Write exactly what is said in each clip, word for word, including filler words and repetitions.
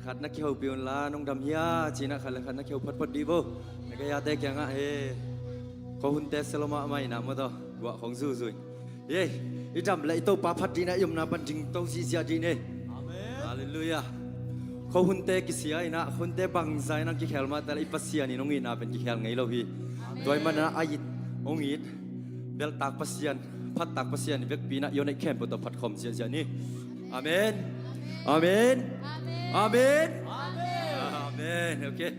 Khat na kihopih un la, nong dam hia ci-in ah khat le khat na kiho photphot dih bo. Na ka hiate kiangah he, khuahunte sia lo mahmah in ah maw, tua guah khong zuzui. Ye, i dam le i Topa phat dih in ah i omna pan dingto ziahziah dih ni. Amen. Halleluiah. Khuahunte kisia in ah, khuahunte bangza in ah kikhel mah ta le i Pasian in hong itna pen kikhel ngei lo hi. Amen. Tua ahih manin ah a it, hong it, belhtak Pasian, phattak Pasian i vekpi in ah i aw neih khempeuh tawh phat khawm ziahziah ni. Amen. Amen. Amen. Amen. Okay.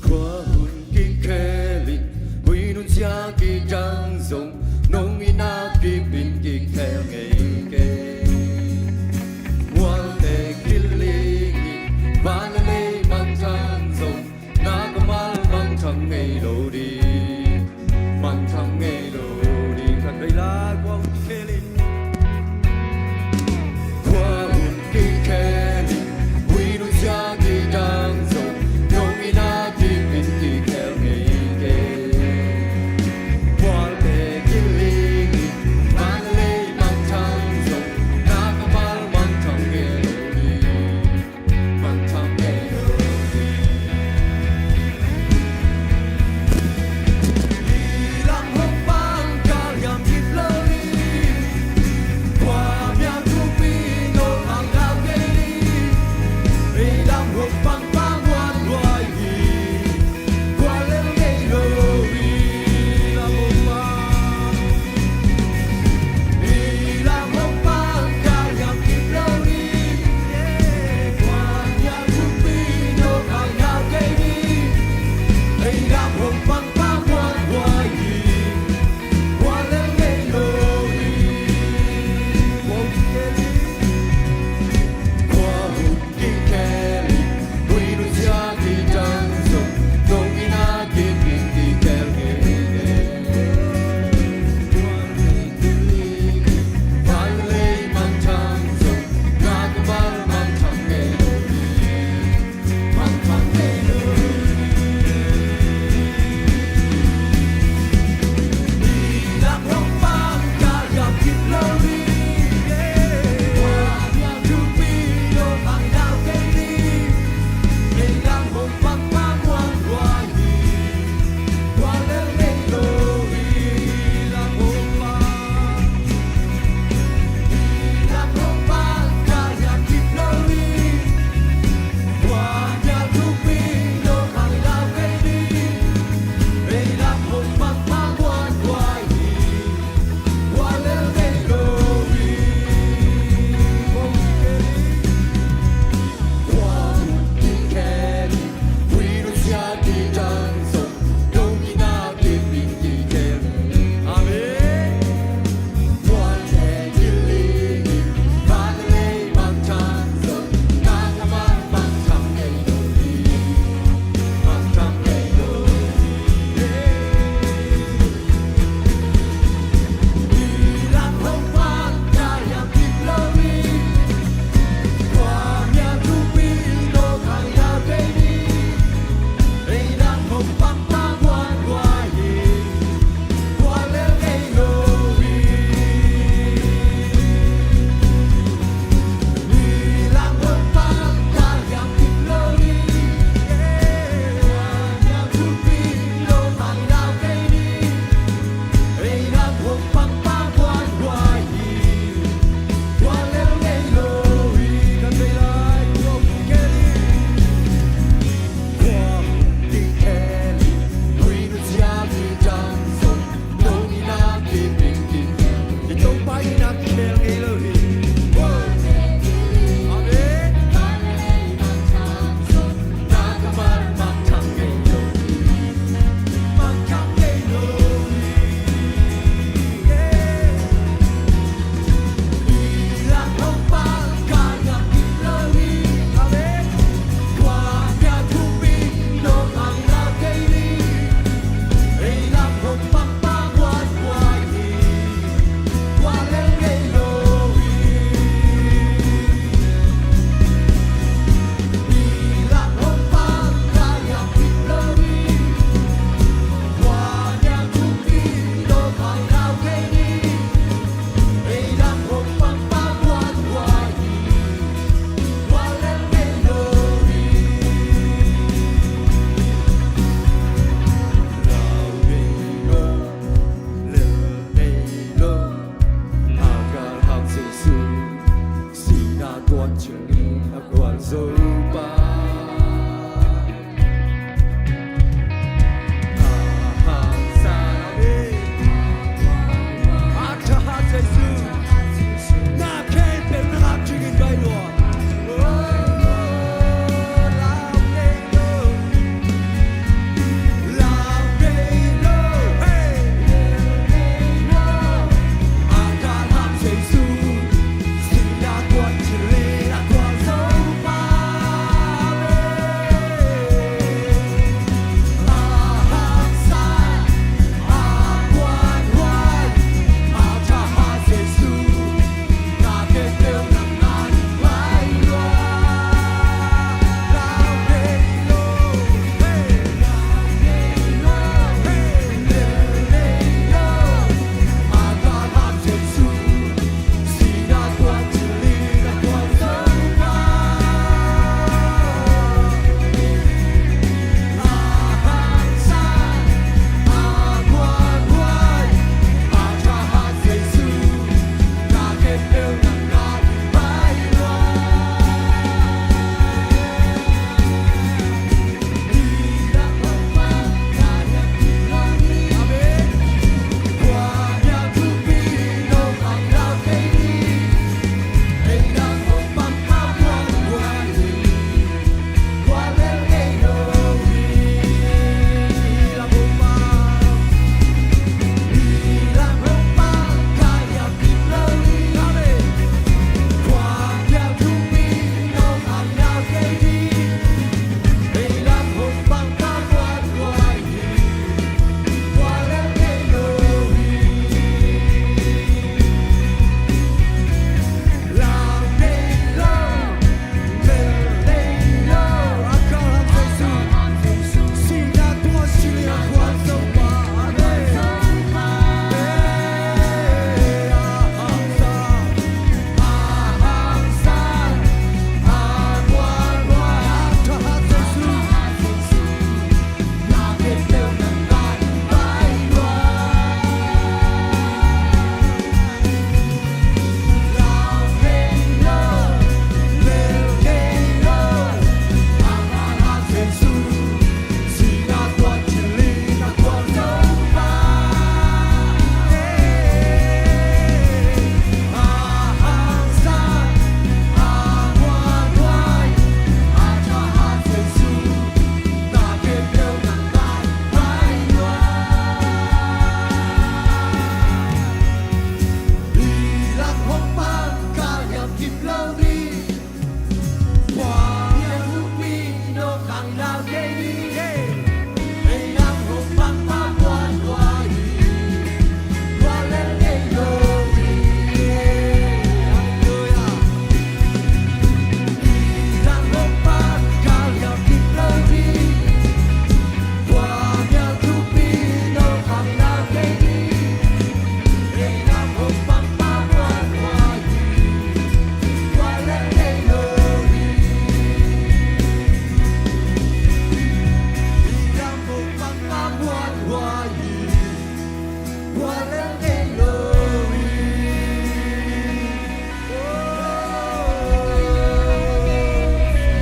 Khua hun kikhel in, hui nunzia kidang zong, nong itna kip in kikhel ngei kei. Mualte kiling in, van le lei mangthang zong, na kammal mangthang ngei lo ding, mangthang ngei lo ding. Khat vei lai, khua hun kikhel in. Khua hun kikhel in, hui nunzia kidang zong, nong itna kip in kikhel ngei kei. Mualte kiling in, van le lei mangthang zong, na kammal mangthang ngei lo ding. Topa. A hangsan, amen. A thahat Jesu, na khempeuh na ngak dingin baih lua. Oh, lau nei lo.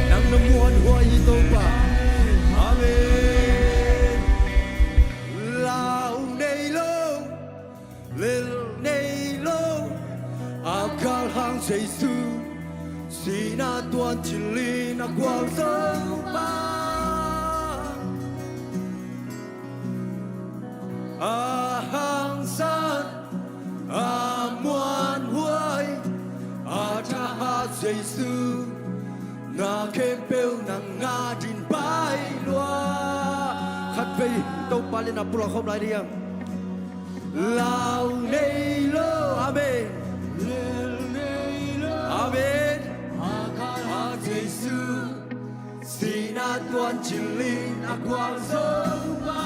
Nang na muanhuai hi Topa. Amen. Lau nei lo, lel nei lo, a galhang Jesu, sihna tuan thilin a gualzo pa. A hangsan, a muanhuai, a thahat Jesu, na khempeuh nang adingin baih lua. Khatvei Topa lian a pulak khawm lai ding. Lau nei lo, amen. Amen. A galhang Jesu, sihna tuan thilin a gualzo pa.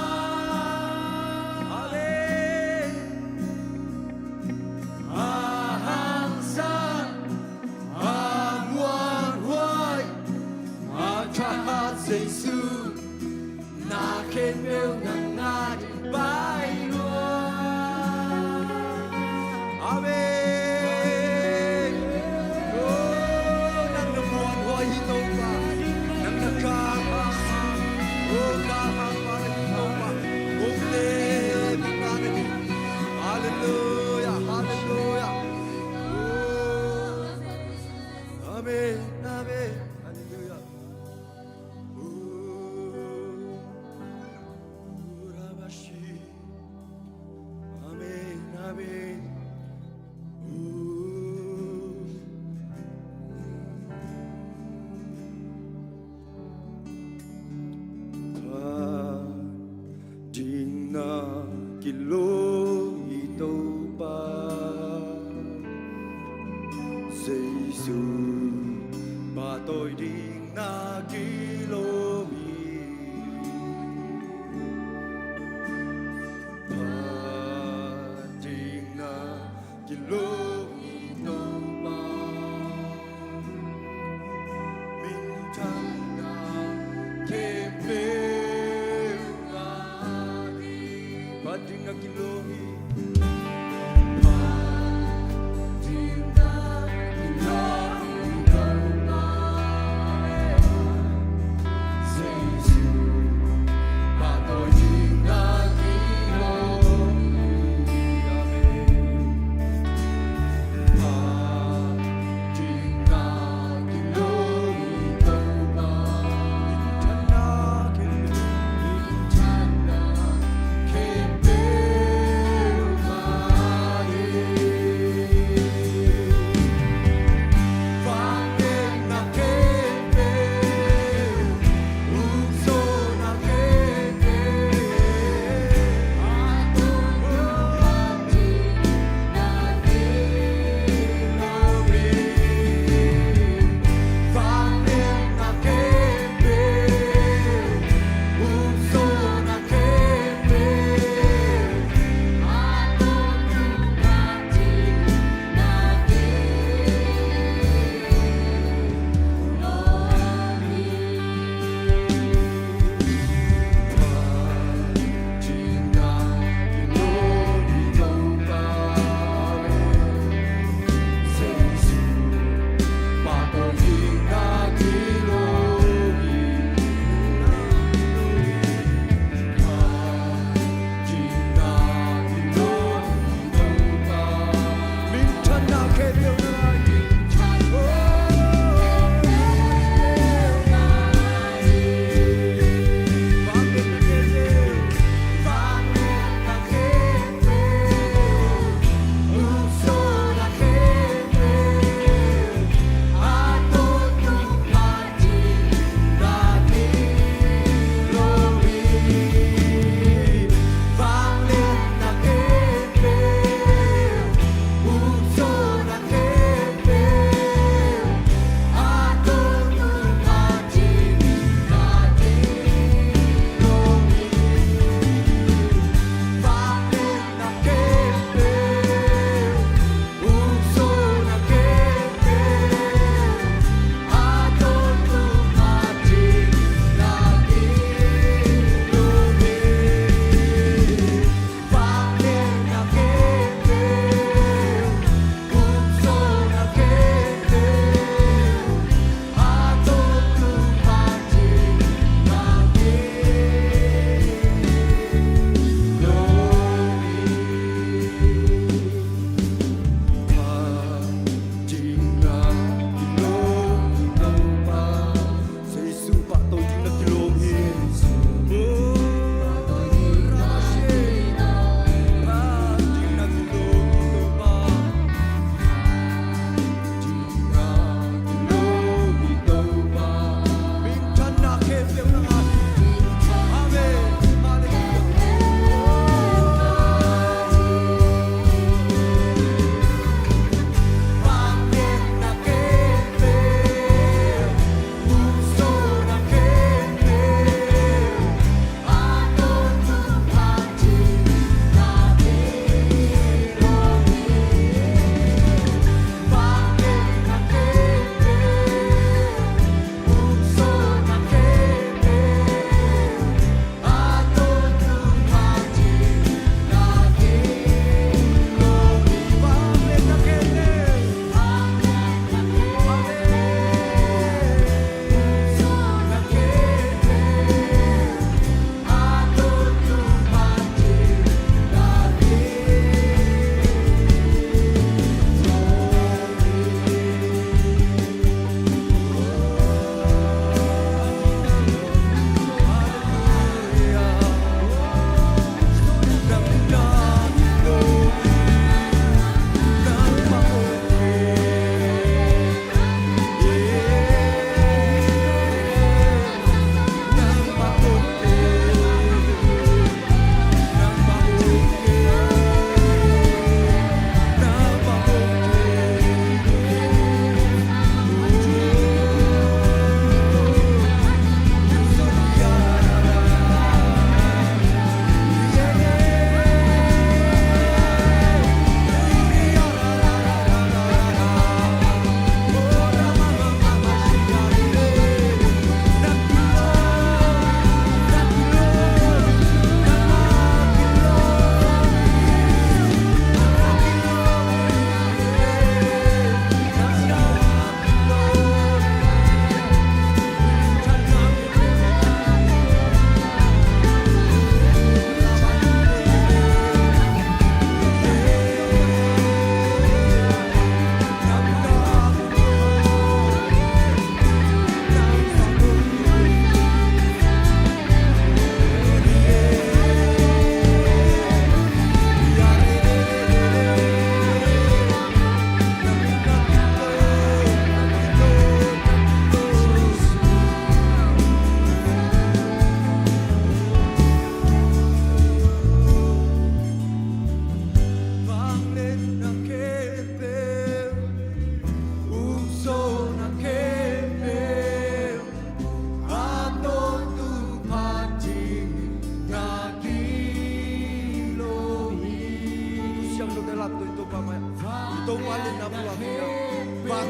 Amen. A hangsan, a muanhuai, a thahat Jesu, na khempeuh nang adingin baih lua. Amen. Oh, nang na muanhuai hi Topa. Amen, amen. Hallelujah. Ooh, ooh, rabashi. Amen, amen. Ooh. Phat ding na kilawm hi Topa, Jesu pahtawi ding na kilawm hi. Phat ding na kilawm hi Topa, minthanna khempeuh ngah hi. Phat ding na kilawm hi. Phat ding na kilawm hi Topa.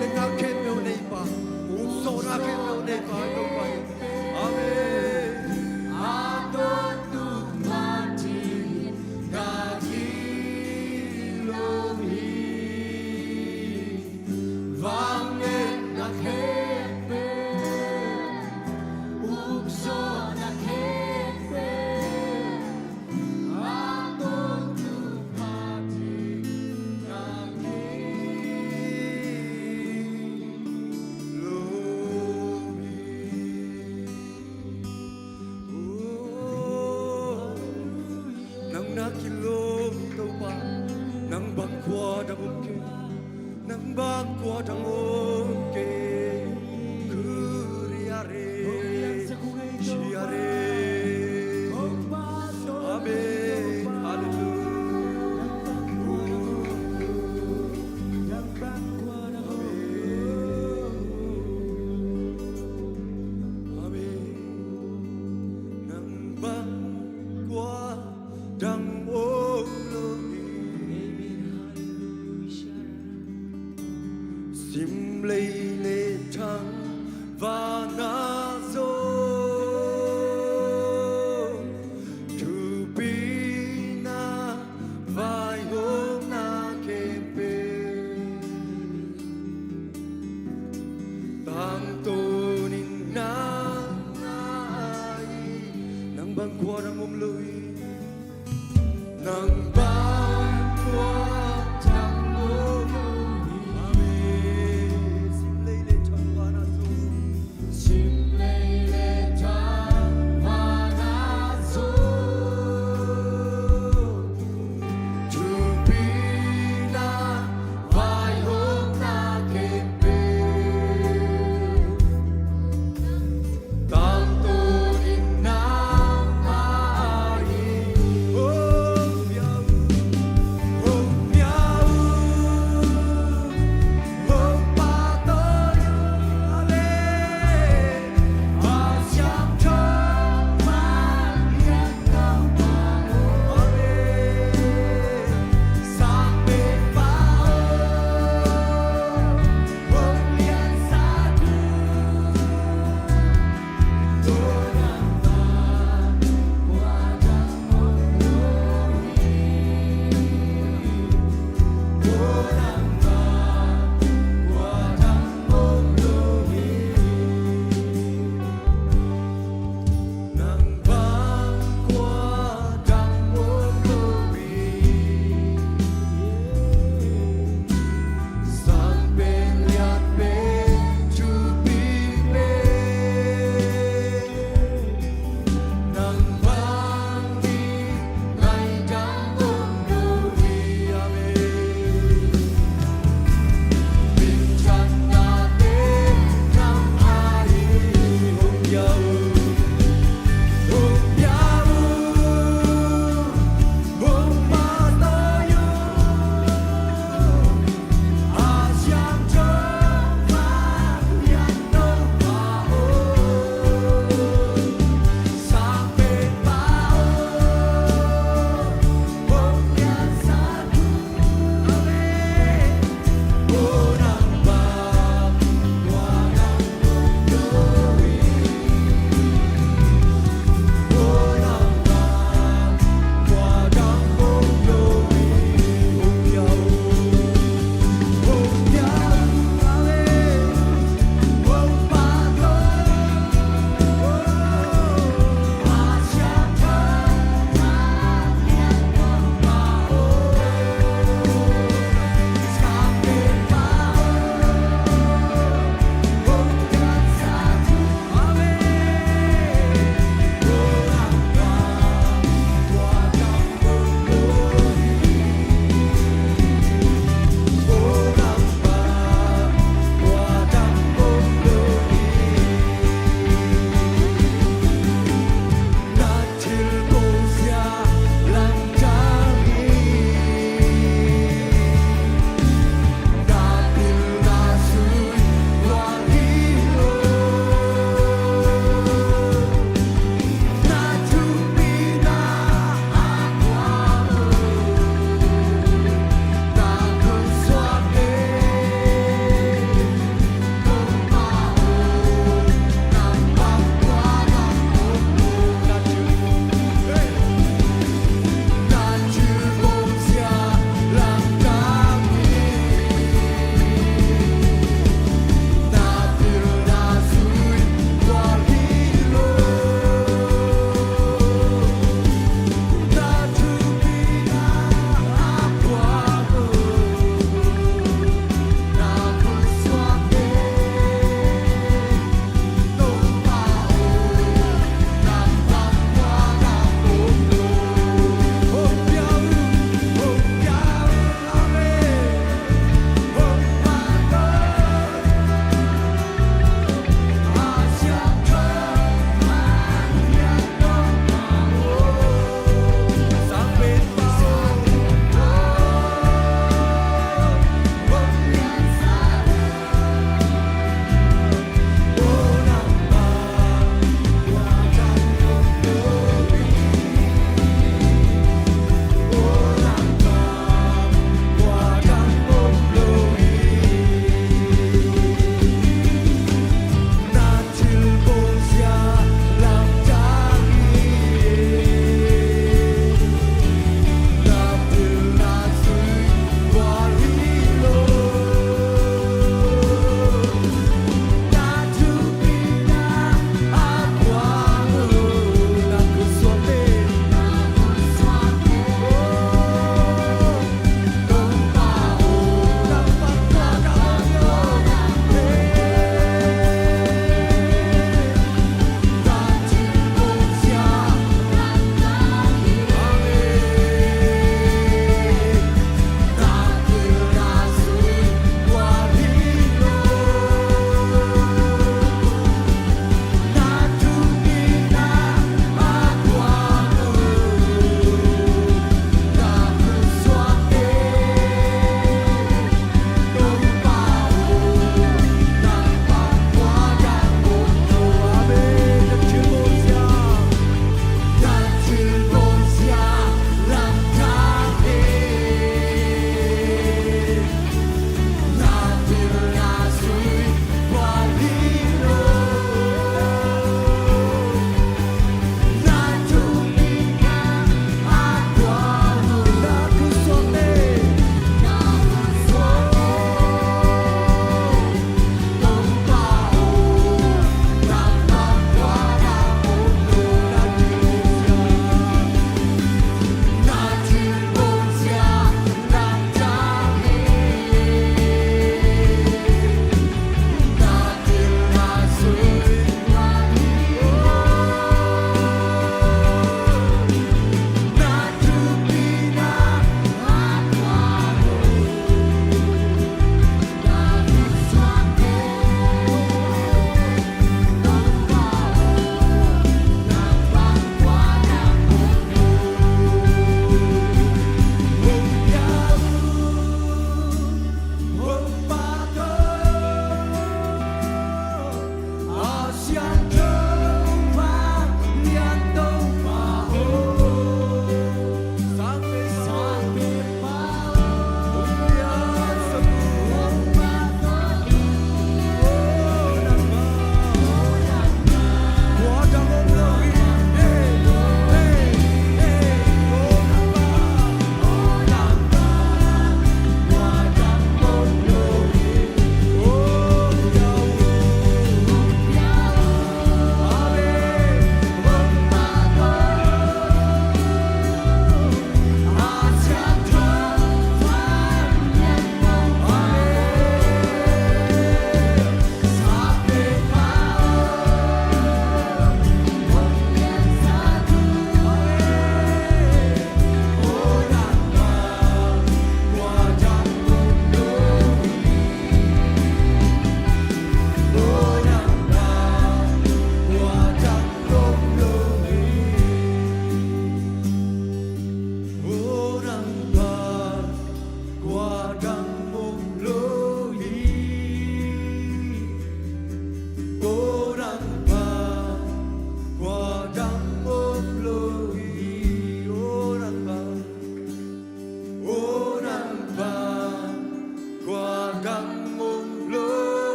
Lengna khempeuh neipa, ukzawhna khempeuh neipa Topa hi. Amen. Vangliatna khempeuh, ukzawhna khempeuh, a tawntungpa ding na kilawm hi. Nang na kilawm hi Topa, nang bang khua dang om kei, nang bang khua dang om kei. Kuriare, chiare. Amen. Hallelujah. Amen. Nang bang khua dang om lo hi. Sim lei le thang vana zong, thupina vaihawmna khempeuh, tangtawnin nang na hi. Nang bang khua dang om lo hi. Nang bang khua dang om lo hi. Amen. Sim lei le thang vana zong, sim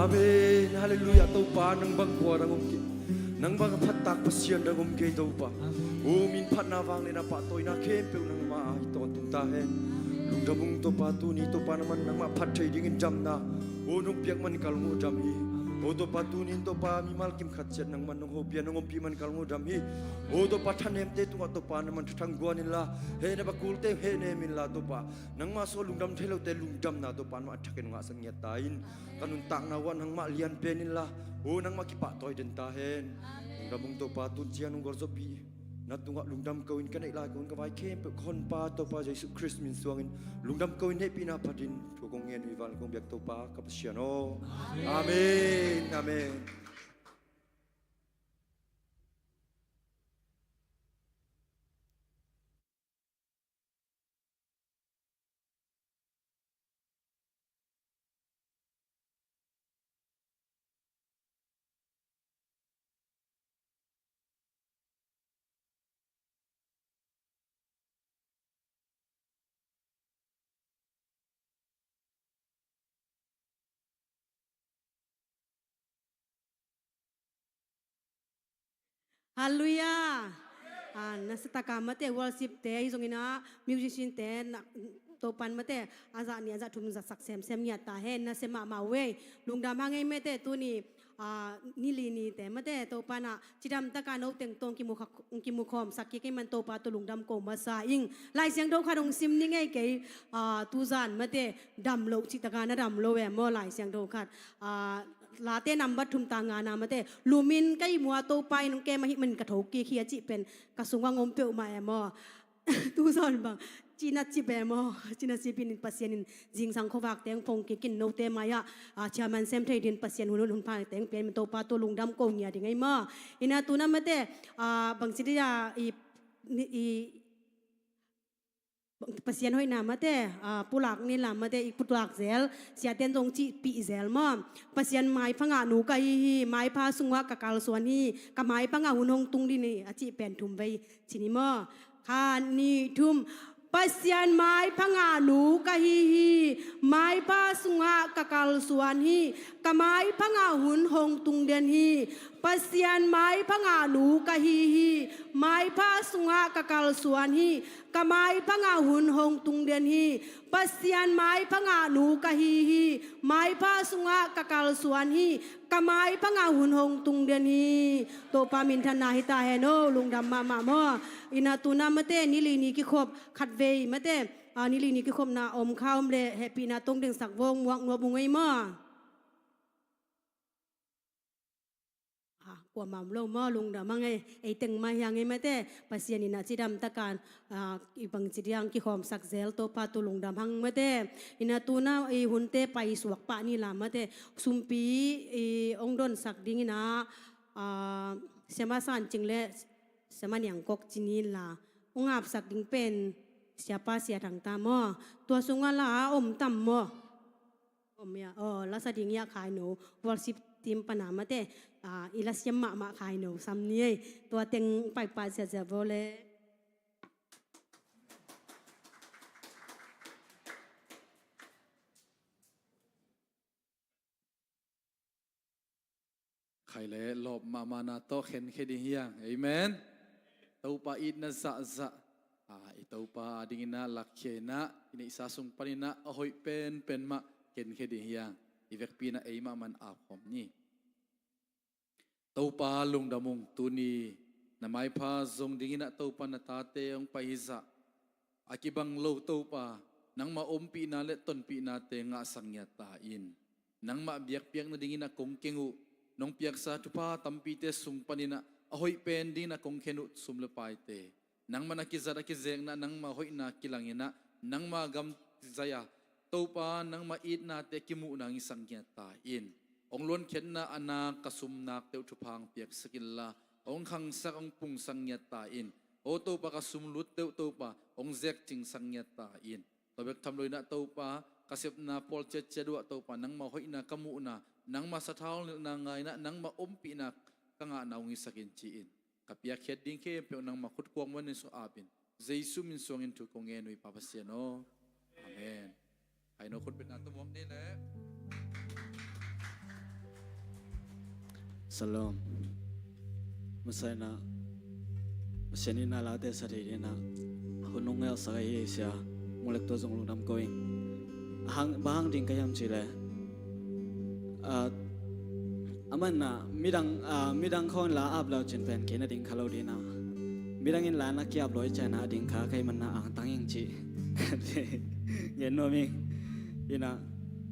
Amen. Halleluiah. Topa, nang bang kua dang om kei, nang bang a phattak Pasian dang om kei Topa. Amen. O min phatna, vangliatna, pahtawina khempeuh nangmah a hi tawntung ta hen. Amen. Lungdam ung Topa, tuni Topa nangman nangmah phat thei dingin damna, o nong piak man ka lung uh dam hi. Amen. O Topa, tuni in Topa mimal kim khat ciat nangman nong hopih a, nong ompih man ka lung uh dam hi. O Topa, thanemte tungah Topa nangman thathang guan inla, hehnem a kulte hehnem inla Topa, nangmah sung lungdam thei lote lungdamna Topa nangmah a thakin ngahsak ngiat ta in. Ka nuntakna uah nangmah lian pen inla, o nangmah kipahtawi den ta hen. Amen. Lungdam ung Topa, tun ciang nong gualzawhpih na tungah lungdam ko in, ka neih lai ko in ka vai khempeuh ka Honpa Topa Jesuh Khrist min suangin lungdam ko in, hehpihna phatin thu kong ngen uh hi. Van kong biak Topa ka Pasian aw. Amen. Amen. Amen. Halleluiah. Ah, na setaka mate worship te, ahi zongin ah musician te na, Topan mate a zah nih a zah thum zatsak semsem ngiat ta hen. Na se mahmah uh ei. Lungdam hang ei mate, tuni ah, ni li ni te mate Topan ah cidam taka no teng tawh kimu kha, kimu khawmsak kik ei man Topa tawh lungdam ko masa ing. Lai Siangtho khat hong sim ni ngei kei, ah, tuzan mate dam lo cih taka na dam lo e maw, Lai Siangtho khat. Ah, Late nambat thum tang ngana mate, lumin ka ihmu a Topa in hong kem ahih manin ka thokik hi a cih pen ka sungah hong om peuhmah e maw. Tuzan bang cina cip e maw, cina cip in Pasian in zingsang khuavak teng phong kik in note mai-ah, ah, chairman sem thei din Pasian hun hun hun pha teng pen Topa tawh lungdam ko ngiat ding ei maw. Ina tuna mate, ah, bangci dia i, i, Pasian hoihna mate, ah, pulak ni la mate, i pulak zel, siaten zong cihpih zel maw. Pasian maipha ngah nu ka hi hi, maipha sungah ka kalsuan hi, ka maipha ngah hun hong tung din hi, a cih pen thum vei ci ni maw. Khat, nih, thum. Pasian maipha ngah nu ka hi hi, maipha sungah ka kalsuan hi, ka maipha ngah hun hong tung den hi. Pasian maipha ngah nu ka hi hi, maipha sungah ka kalsuan hi, ka maipha ngah hun hong tung den hi. Pasian maipha ngah nu ka hi hi, maipha sungah ka kalsuan hi, ka maipha ngah hun hong tung den hi. Topa minthanna hi ta hen aw, lungdam mahmah maw. Ina tuna mate ni li ni kikhop khat vei mate, ah, ni li ni kikhopna om kha om leh hehpihna tong dengsak vong muak nuam ung ei maw. Ah, kuamah om lo maw, lungdam hang ei, ei teng mah hi hang ei mate, Pasian in a cidam taka, ah, i bangci diang kikhawmsak zel Topa tawh lungdam hang mate. Ina tuna i hunte paisuak pah ni la mate, sumpi i hong donsak dingin ah, ah, Siama San Cing le Siama Niang Kok ci ni la, hong apsak ding pen Siapa Sia Thang ta maw, tua sungah la a om tam maw. Om ia, aw, lasa ding ia khai no, worship team pana mate, ah, i lasiam mahmah khai no sam ni ei. Tua teng paipa ziazia vawle. Khai le lawp mahmahna tawh khenkhia ding hiang. Amen. Topa itna zahzah, ah, i Topa adingin ah lakkhia in ah, i neihsa sung panin ah a hoih penpen mah khenkhia ding hiang. I vekpi in ah ei mahmah in apkhawm ni. Topa lungdam ung, tuni na maipha zong dingin ah Topa na tate hong pai hi zah. A kibang lo Topa, nangmah ompihna le tonpihnate ngahsak ngiat ta in. Nangmah biakpiak nadingin ah kong keng uh, nong piaksa thupha tampite sung panin ah a hoih pen dingin ah kong khen uh sum le paite, nangmah na kizat a kizekna, nangmah hoihna kilangin ah, nangmah gam zai-a Topa nangmah itnate kimuhna hong hisak ngiat ta in. Hong luankhiatna a nak ka sum nakte uh thupha hong piaksak inla, hong khangsak, hong pungsak ngiat ta in. O Topa, ka sum lutte uh Topa hong zekcingsak ngiat ta in. Tua bek tham loin ah Topa, ka sepna pawl ciatciat uh ah Topa, nangmah hoihna ka muhna, nangmah sathau nilhna ngaina, nangmah ompihna ka ngahna hong hisak in ci-in, ka piakkhiat ding khempeuh nangmah khut kuang manin sung apin, Jesu min suangin thu kong ngen uh hi Pa Pasian aw. Amen. Hai no khut bengna tawh muak ni le. Shalom. Masa in ah Pasian itna late sa thei dingin ah hun hong ngelsak ahi sia Mulek tua zong lungdam ko ing. Ahang, bang hang ding ka hiam cih leh, ah, a man ah midang, ah, midang khawng in la ap lo cin pen kei na ding kha lo dingin ah midang in la na ki-ap lo hi ciangin ah ding kha ka hih man ah angtang ing cih ka gen nuam ing. In ah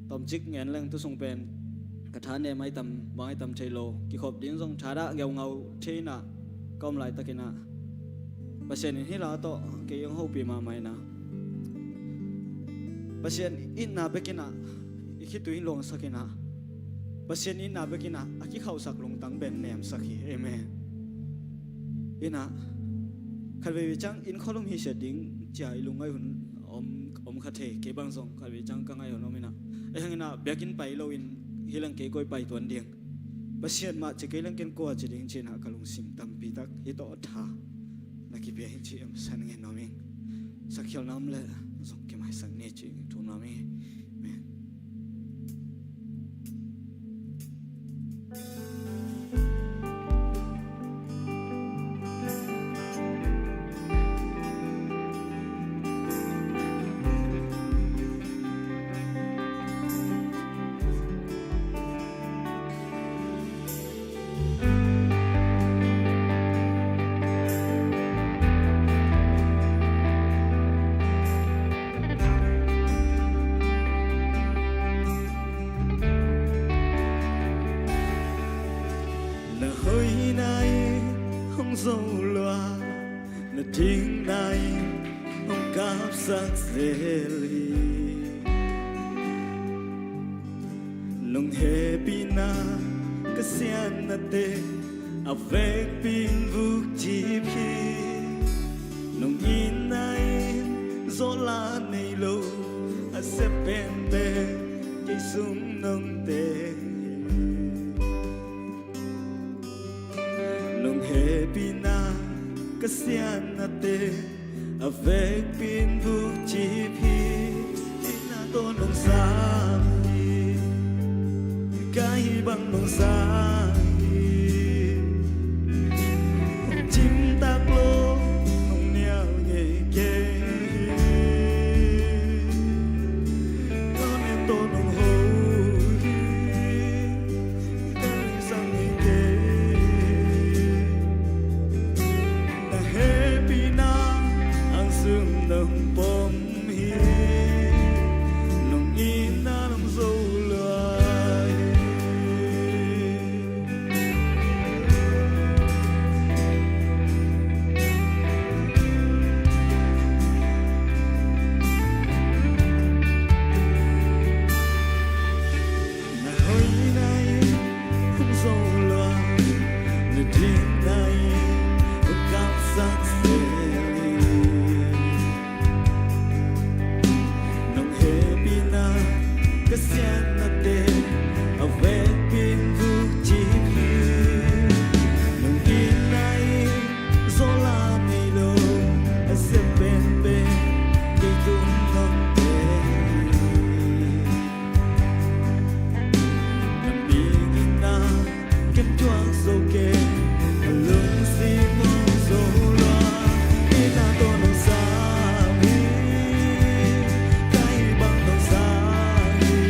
tomcik ngen leng tu sung pen ka tha nem ahi tam, bang ahi tam thei lo, kikhop ding zong thadah ngeungau thei in ah ka om laitakin ah Pasian in hih la tawh kei hong hopih mahmah in ah Pasian itna bek in ah i khitui in luangsak in ah Pasian itna bek in ah a kikhauhsak lungtang pen nemsak hi. Amen. In ah khatvei ciang inn khualum hi siat ding ci-a i lungngaih hun om, om kha thei. Kei bang zong khatvei ciang ka ngaih hun om in ah, ahi hangin ah biakinn pai loin hi leng kei koi pai tuan ding, Pasian mah ci kei leng ken kua ci ding ci-in ah ka lungsim tampi tak hih tawh tha na kipia hi cih a masa in ngen nuam ing. Sakkhialna om leh zong kimaisak ni cih thum nuam ing. Amen. Na hoihna in hong zo lua, na dikna in hong kapsak zel hi. Nong hehpihna ka siatnate a vekpi in vukcip hi. Nong itna in zawhla nei lo a sep penpen kei sung nong teng hi. Nong hehpihna ka siatnate a vekpi in vukcip hi. Itna tawh nong sang hi, ka hih bang nong sang hi. Hong cimtak lo nong nial ngei kei hi. Ka nen tawh nong ho hi. Ka nih sang hi kei. Na hehpihna hang sung nong pom hi. Nong itna nong zo lua hi. Na hoihna in hong zo lua, na dikna in hong kapsak zel hi. Nong hehpihna ka siatnate a vekpi in vukcip hi. Nong itna in zawhla nei lo a sep penpen kei tung nong teng hi. Na mi itna ken thuak zo kei, a lungsim hong zo lua. Itna tawh nong sang hi, ka hih bang nong sang hi.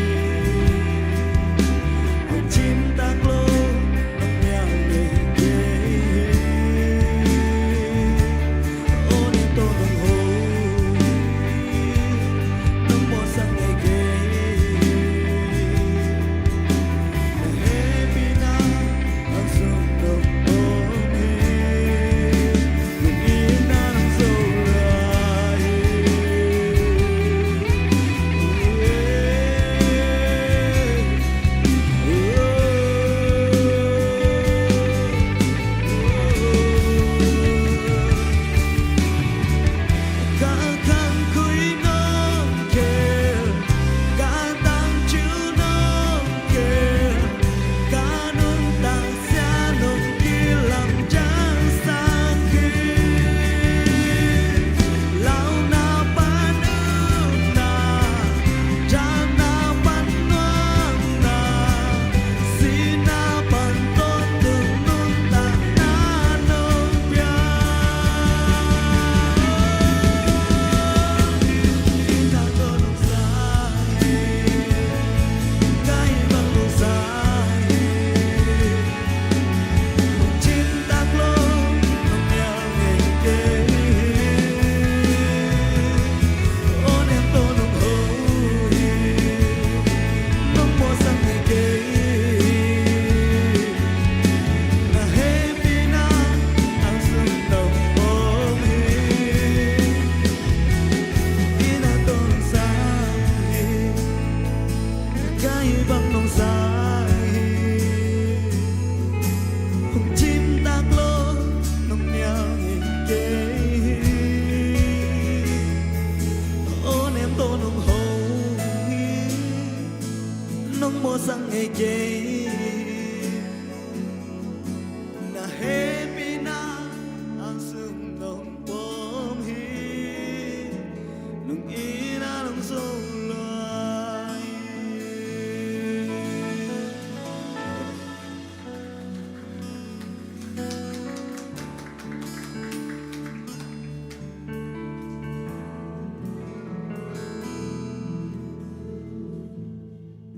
Bang nong sa hi, hong cimtak lo, nong nial ngei kei hi. O nem to nong ho hi, nong mawhsak ngei kei hi. Na hehpihna a sung nong pom hi, nong ina nong zo lua hi.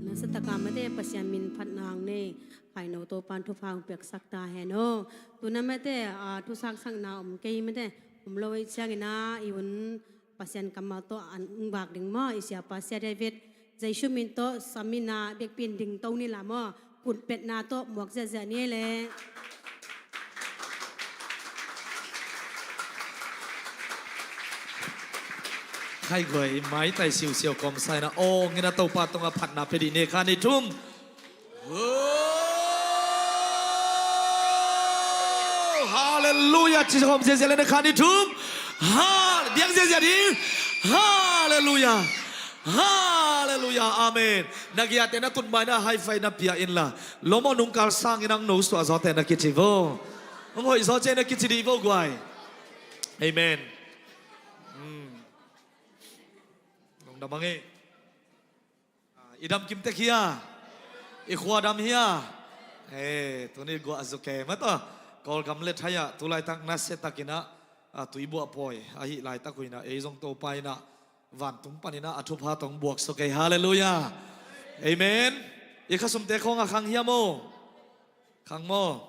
Nasa taka mate Pasian min phatna hong nei Khaino Topa'n thupha hong piaksak ta hen aw. Tuna mate, a, thusaksakna om kei mate, om lo ei ciangin a, i hun Pasian kammal tawh an ung vak ding maw, i siapa sia David, Jesu min tawh samin a biakpi'n ding to ni la maw, kutpetna tawh muak ziahziah ni ei le. Khaiguai maitai siusiau kawmsa in a, aw ngin a Topa tungah phatna pia dih ni, khat ni thum. Oh, halleluiah. Ci hawm ziahziah le na khan i thum. Ha, diang ziahziah ding. Halleluiah. Halleluiah. Amen. Na giate na tun mai na high five na pia in la. Lomo nungkal sangin ang no suah zawte na kici vo. Ang hoih zawte na kici dih vo guai. Amen. Hmm. Nong dam ang e. Ah, i dam kim tek hia? I khua dam hia? Eh, tuni guah zu ke mate. Kawlgam le thai ah tulaitak nasia takin a, ah, tuibuah pawi ahi laitak uh in a, ei zong Topa in a vantung panin a, a thupha tawh buak suk ei. Halleluiah. Amen. I khasumte khawng a khang hia maw? Khang maw?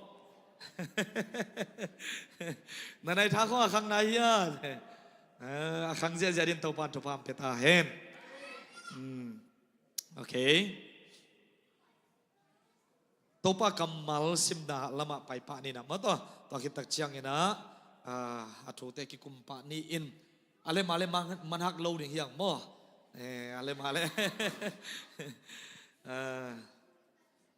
Na nai tha khawng a khang nai hia? Ah, a khang ziahziah ding Topa'n thupha hong pia ta hen. Hmm. Ok. Topa kammal simna lamah pai pah ni na maw, tua, tua khit tak ciangin a, ah, a thute kikum pah ni in. A lem a lem man, man hak lo ding hiang maw. Eh, a lem a lem. Ah,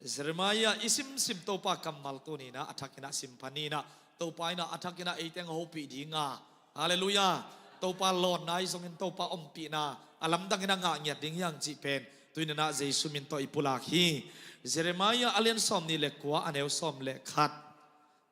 Jeremiah i simsim Topa kammal tuni in a, a thakin a sim pah ni na. Topa in a, a thakin a ei teng a hopih ding a. Halleluiah. Topa lawnna ahi zongin Topa ompihna a lamdangin a ngah ngiat ding hiang cih pen tuni in a Jesu min tawh i pulak hi. Jeremiah a lian sawm nih le kua, a neu sawm le khat.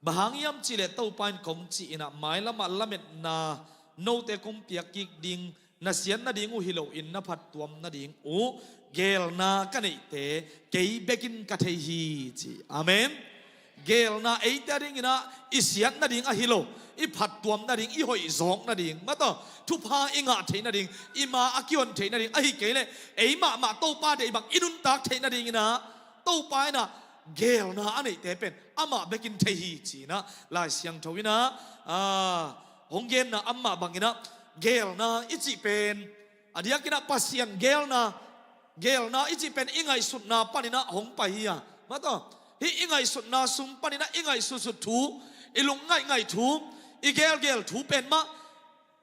Bang hang hiam cih leh Topa in kong cih in a, mailam ah lametna note kong piak kik ding, na siat nading uh hi loin na phattuam nading uh geelna ka neihte kei bekin ka thei hi, ci. Amen. Geelna eite a dingin a, i siat nading ahi lo, i phattuam nading, i hoih zawk nading, mate, thupha i ngah theih nading, i ma a kihon theih nading, ahi kei leh ei mahmah Topa deih bang i nuntak theih nadingin a, Topa in a geelna a neihte pen amah bekin thei hi, ci-in a Lai Siangtho in a, ah, hong genna amah bangin a, geelna i cih pen a diakin a Pasian geelna, geelna i cih pen i ngaihsutna panin a hong pai hi a. Mate, hih i ngaihsutna sung panin a i ngaihsutsut thu, i lungngaih ngaih thu, i geelgeel thu pen mah,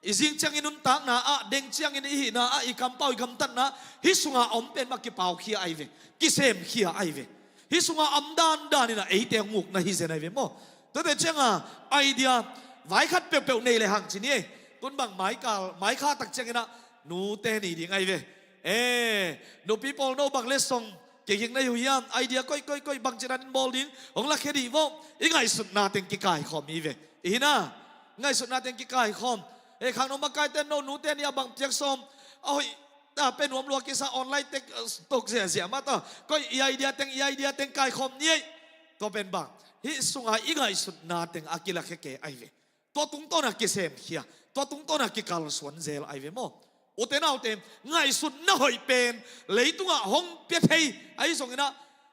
i zing ciang i nuntakna ah, deng ciangin i hihna ah, i kampau i gamtatna, hih sunga om pen mah kipaukhia ahi ve, kisemkhia ahi ve. Hih sunga om dandan in a eite hong ukna hi zen ahi ve maw. Tuate cianga idea vai khat peuhpeuh nei le hang ci ni ei. Tun bang maikal, maikha tak ciangin a nute ni ding ahi ve. Eh, nupi pawl no bang le song kiging na hi uh hiam? Idea koih koih koih bangci dan in bawl ding hong lakhia dih vo. I ngaihsutna teng kikaikhawm hi ve. I hi na, ngaihsutna teng kikaikhawm. Eh, khangno makaite no nute ni a bang piak sawm a hoih ta pe nuam lua kisa online tek, eh, tok ziahziah mah ta. Koih i idea teng, i idea teng kaikhawm ni ei. Tua pen bang, hih sunga i ngaihsutna teng a kilakhia kei ahi ve. Tua tungtawn a kisemkhia, tua tungtawn a kikalsuan zel ahi ve maw. Ute naute, ngaihsutna hoih pen leitungah hong pia thei ahi zongin a,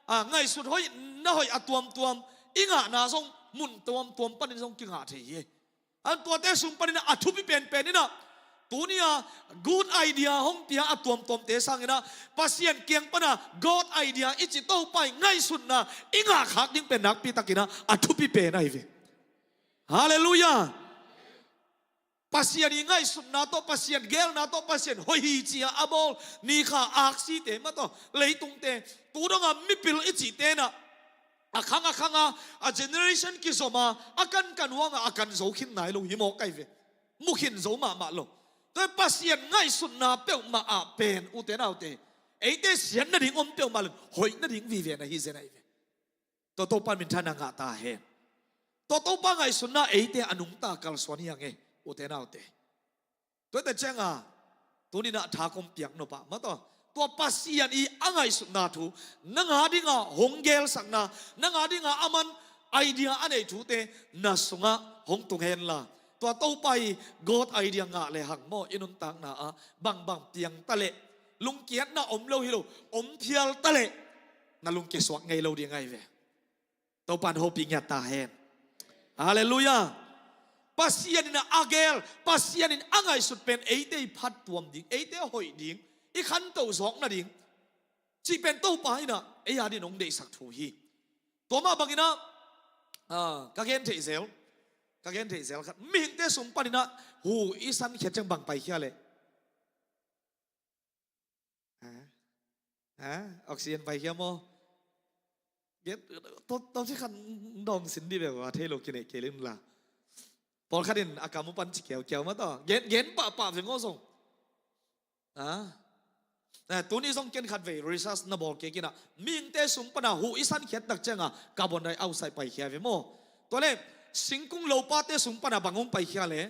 a, ngaihsut hoih, na hoih a tuamtuam i ngahna zong mun tuamtuam panin zong kingah thei hi. An tuate sung panin a, a thupi penpen in a, tuni a good idea hong pia a tuamtuamte sangin a, Pasian kiang pana good idea i ci Topa i ngaihsutna i ngahkhak ding pen nakpi takin a, a thupi pen ahi ve. Halleluiah. Pasian i ngaihsutna tawh, Pasian geelna tawh, Pasian hoih hi ci-a a bawl, ni kha aksite mah tawh, leitungte, tu dongah mipil i cihte nah, a khang a khang a, a generation kizom a, a kankan uh a, a kan zo khin nai lo hi mawk ai ve. Mu khin zo mahmah lo. Tua Pasian ngaihsutna peuhmah ah pen, ute naute, eite siat nading om peuhmah lo, hoih nading vive na hi zen ai ve. Tua Topa minthanna ngah ta hen. Tua Topa ngaihsutna eite a nungta kalsuan hi hang e, ute naute. Tua teh ciangah, tuni nah tha kong piak nop ah mah tawh, tua Pasian i a ngaihsutna thu, nang a dingah hong geelsakna, nang a dingah a man idea a neih thute na sungah hong tung henla, tua Topa i God idea ngah le hang maw, i nuntakna ah bangbang piang ta leh, lungkiatna om lo hi lo, om phial ta leh, na lungkia suak ngei lo ding ai ve. Topa in hopih ngiat ta hen. Halleluiah. Pasian in a geel, Pasian in a ngaihsut pen eite i phattuam ding, eite a hoih ding, i khanto zawk nading cih pen Topa in a ei a dingin hong deihsak thu hi. Tua mah bangin a, ah, ka gen theih zel, ka gen theih zel khat, mihingte sung panin a hu i sankhiat ciang bang paikhia leh? Ha? Ha? Oxygen paikhia maw? Gen, to, to ci khan dawng sin dih bek uh a, thei lo kineih kei leng la. Pawlkhat in a kam uh pan ci kiaukiau mah tawh. Gen, gen pahpah veng aw zong. Ha? Eh, tuni zong ken khat vei research na bawl kik in a, mihingte sung pan a hu i sankhiat tak ciang a carbon dioxide paikhia ve maw? Tua leh, singkung lopate sung pan a bang hong paikhia leh?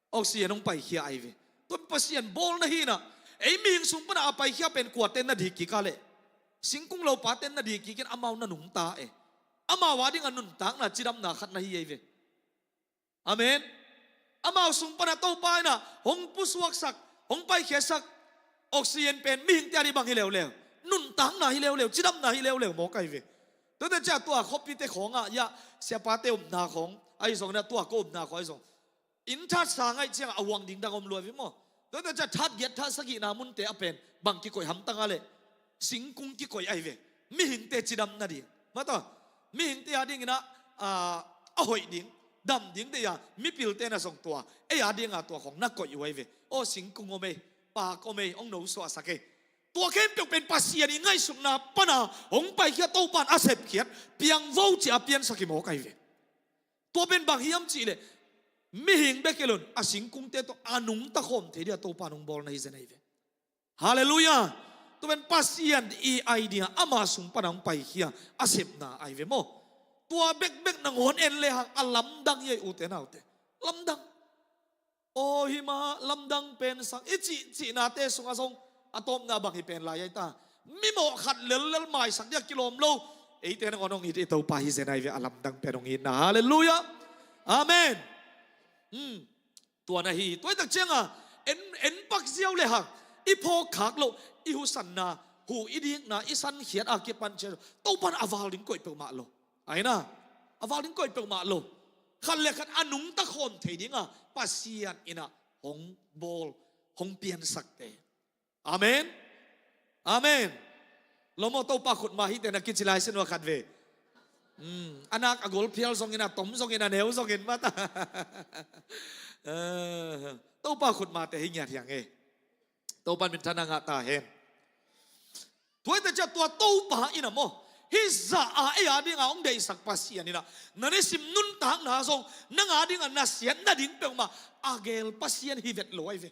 Oxygen hong paikhia ai ve. Tua Pasian bawlna hi in a, ei mihing sung pan a a paikhia pen kuate na dik kik a leh? Singkung lopate na dik kik in, amau na nungta e. Amau a dingah nuntakna cidamna khat na hi ai ve. Amen. Amau sung pan a Topa in a hong pusuaksak, hong paikhiasak oxygen pen mihingte a ding bang hi leuleu? Nuntakna hi leuleu, cidamna hi leuleu mawk ai ve. Tua teh ciah tua khuapite khawng ah, ya, siapate upna khawng ahi zongin a, tua ko upna khawng ahi zong, inn that sa ngaih ciangah a huang ding dang om lua ve maw? Tua teh ciah that giat that sagihna munte a pen bang kikoih hamtang a leh? Singkung kikoih ai ve. Mihingte cidam nading mah tawh, mihingte a dingin a, a, a hoih ding, dam ding deih a, mipilte na zong tua ei a dinga tua khawng na koih uh ai ve. Aw, singkung om ei, paak om ei, hong nosuahsak ei. Tua khempeuh pen Pasian i ngaihsutna pan a hong paikhia, Topa in a sepkhiat, piangvo ci-a piansak hi mawk ai ve. Tua pen bang hiam cih leh, mihing bek hi lo in a singkungte tawh a nungta khawm thei dingah Topa in hong bawlna hi zen ai ve. Halleluiah. Tua pen Pasian i idea, ama sung pan a hong paikhia a sepna ai ve maw? Tua bekbek nangawn en le hang a lamdang hi ei, ute naute. Lamdang. Aw, hi mah, lamdang pen sang i cih cihnate sungah zong a tawpna bang hi pen lai ai ta? Mimawh khat lellel maisak dingah kilawm lo, eite nangawn hong it i Topa hi zen ai ve, a lamdang pen hong itna. Halleluiah. Amen. Hmm. Tua na hi, tua hi tak ciangah en, en pak ziau le hang, i phawk khak loh, i husanna, hu i dikna, i sankhiat a kipan ciang Topa in a val ding koih peuhmah lo. Ahi na, a val ding koih peuhmah lo. Khat le khat a nungta khawm thei dingah Pasian in a hong bawl, hong piansakte. Amen. Amen. Lo maw, Topa khut mah hi teh na kici lai sin uh a khat vei. Hmm, a nak a gol phial zongin, a tom zongin, a neu zongin mah ta. Eh, Topa khut mah teh hi ngiat hi hang e. Topa in minthanna ngah ta hen. Tua hi teh ciah tua Topa in a maw, hih zah a ei a dinga hong deihsak Pasian in a, na nisim nuntakna zong nang a dinga na siat nading peuhmah a geel Pasian hi vet lo ai ve.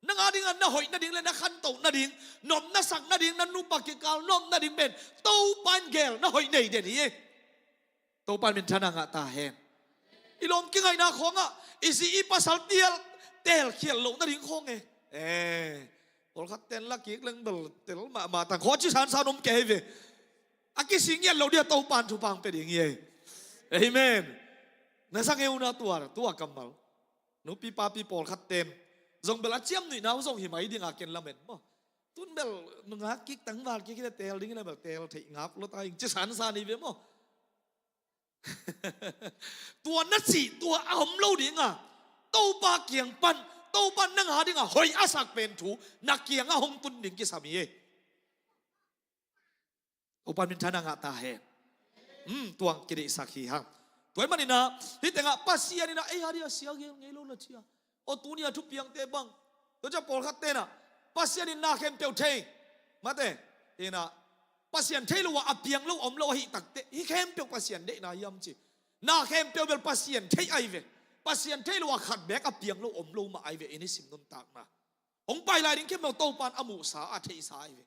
Nang a dinga na hoih nading le na khantoh nading, nopna sak nading, na nupa kikal nop nading pen Topa in geel na hoih nei den hi e. Topa in minthanna ngah ta hen. I lawm kingaihna khawngah i zi i pasal teel, teelkhial loh nading khawng e. Eh, pawlkhat ten la kik leng bel tel mahmah tang, khaw ci sansan om kei ve. A kisi ngiat loh dingah Topa in thupha hong pia ding hi e. Amen. Na zang e uh na tua, tua kammal. Nupi papi pawlkhat ten zong bel a ciamnuihna uh zong hi mai dinga ken lamen maw. Tun bel nungak kik tangval kik hi le teel ding hi le bel teel theih ngap lo ta ing ci sansan hi ve maw. Tua na cih tua a om lo dinga, Topa kiang pan, Topa nang a dinga hoih a sak pen thu na kiangah hong tun ding kisam hi e. Topa in minthanna ngah ta hen. Hmm, tuang kideihsak hi hang. Tua ahih manin ah, hih tengah Pasian in ah ei a ding a sia gel ngei lo na ci a. Aw, tuni a thupiangte bang, tua ciang pawlkhatte in ah Pasian in na khempeuh thei, mate, in ah Pasian thei lo a, a piang lo om lo ahih takteh, hih khempeuh Pasian deihna hiam ci. Na khempeuh bel Pasian thei ahi ve. Pasian thei lo a khat beek a piang lo om lo mah ahi ve, i nisim nuntakna. Hong pai lai ding khempeuh Topa'n a muhsa, a theihsa ahi ve.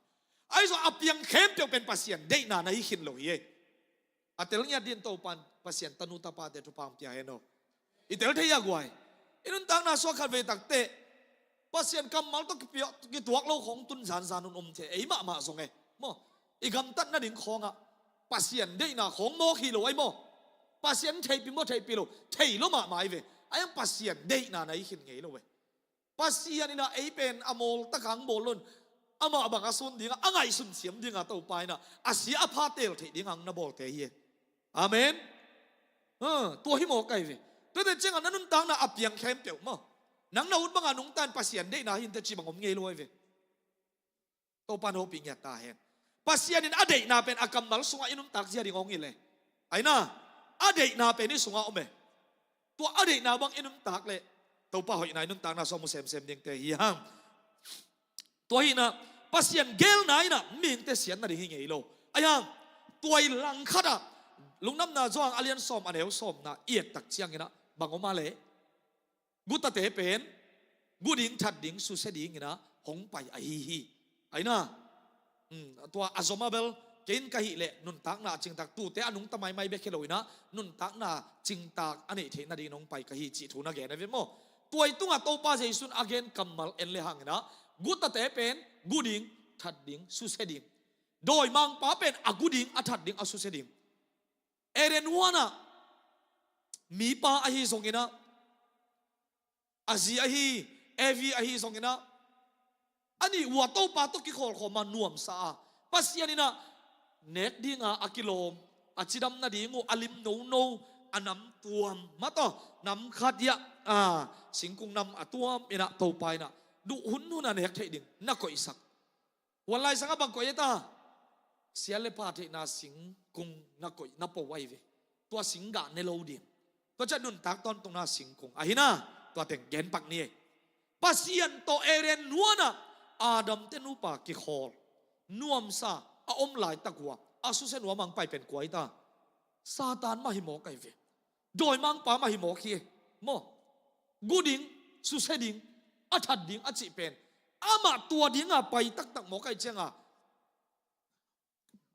Ahi zong a piang khempeuh pen Pasian deihna na hi khin lo hi ei. A tel ngiat dingin Topa'n Pasian tanu tapate thupha hong pia hen aw. I tel thei a guai. I nuntakna sungah khatvei takteh Pasian kammal tawh kipia-, kituak lo khawng tun zanzan un om thei, ei mahmah zong e. Maw, i gamtat nading khawngah Pasian deihna khawng mawk hi lo ahi maw. Pasian theihpih maw, theihpih lo, thei lo mahmah ahi ve. Ahi zong Pasian deihna na hi khin ngei lo e. Pasian in ah ei pen a mawl takin hong bawl lo-in, amah bang a sun dingah, a ngaihsun siam dingah Topa in ah a sia a pha teel theih dingin hong na bawlte hi e. Amen. Ha, tua hi mawk ahi ve. Tuate ciangah na nuntakna a piang khempeuh maw, nang na ut bangah nungta in Pasian deihna hi inteh ci bang om ngei lo ahi ve. Topa'n hopih ngiat ta hen. Pasian in a deihna pen a kammal sungah i nuntak zia ding hong hilh e. Ahi na, a deihna pen i sungah om e. Tua a deihna bang i nuntak leh Topa hoihna i nuntakna sungah mu semsem dingte hi hang. Tua hi-in ah Pasian geelna in ah mihingte siat nading hi ngei lo. Ahi hang, tua i langkhat ah Lungdamna Johan a lian sawm, a neu sawmna i et tak ciangin ah bang om a leh, gutate pen gu ding, that ding, susia dingin ah hong pai ahi hi. Ahi na, um, tua a zom a bel, kei in ka hih leh nuntakna a cingtak, tuate a nungta maimai bek hi lo-in ah nuntakna cingtak a neih theih nadingin hong pai ka hi cih thu na gen ahi ve maw. Tua i tungah Topa Jesu in a gen kammal en le hangin ah, gutate pen gu ding, that ding, susia ding. Dawimangpa pen a gu ding, a that ding, a susia ding. Eden huan ah mipa ahi zongin ah, a zi ahi Evi ahi zongin ah, a nih uh a Topa tawh kikhawlkhawm a nuamsa a, Pasian in ah nek dinga a kilawm, a cidam nading uh a lim nono, a nam tuam, mataw, nam khat hiah, a, singkung nam a tuam in ah Topa in ah duh hunhun a nek theih ding na koihsak. Huan laisangah bang koih e ta? Sia le pha theihna singkung na koih, na po ahi ve. Tua singgah ne lo ding. Tua ciang nuntak tawntungna singkung ahi na, tua teng genpak ni e. Pasian tawh Eden huan ah Adam te nupa kikhawl, nuamsa a om laitak uh a, a susia nuam a hong pai pen kua hi ta? Satan mah hi mawk ahi ve. Dawimangpa mah hi mawk hi e. Maw, gu ding, susia ding, a that ding a cih pen, amah tua dinga pai taktak mawk ahih ciangin,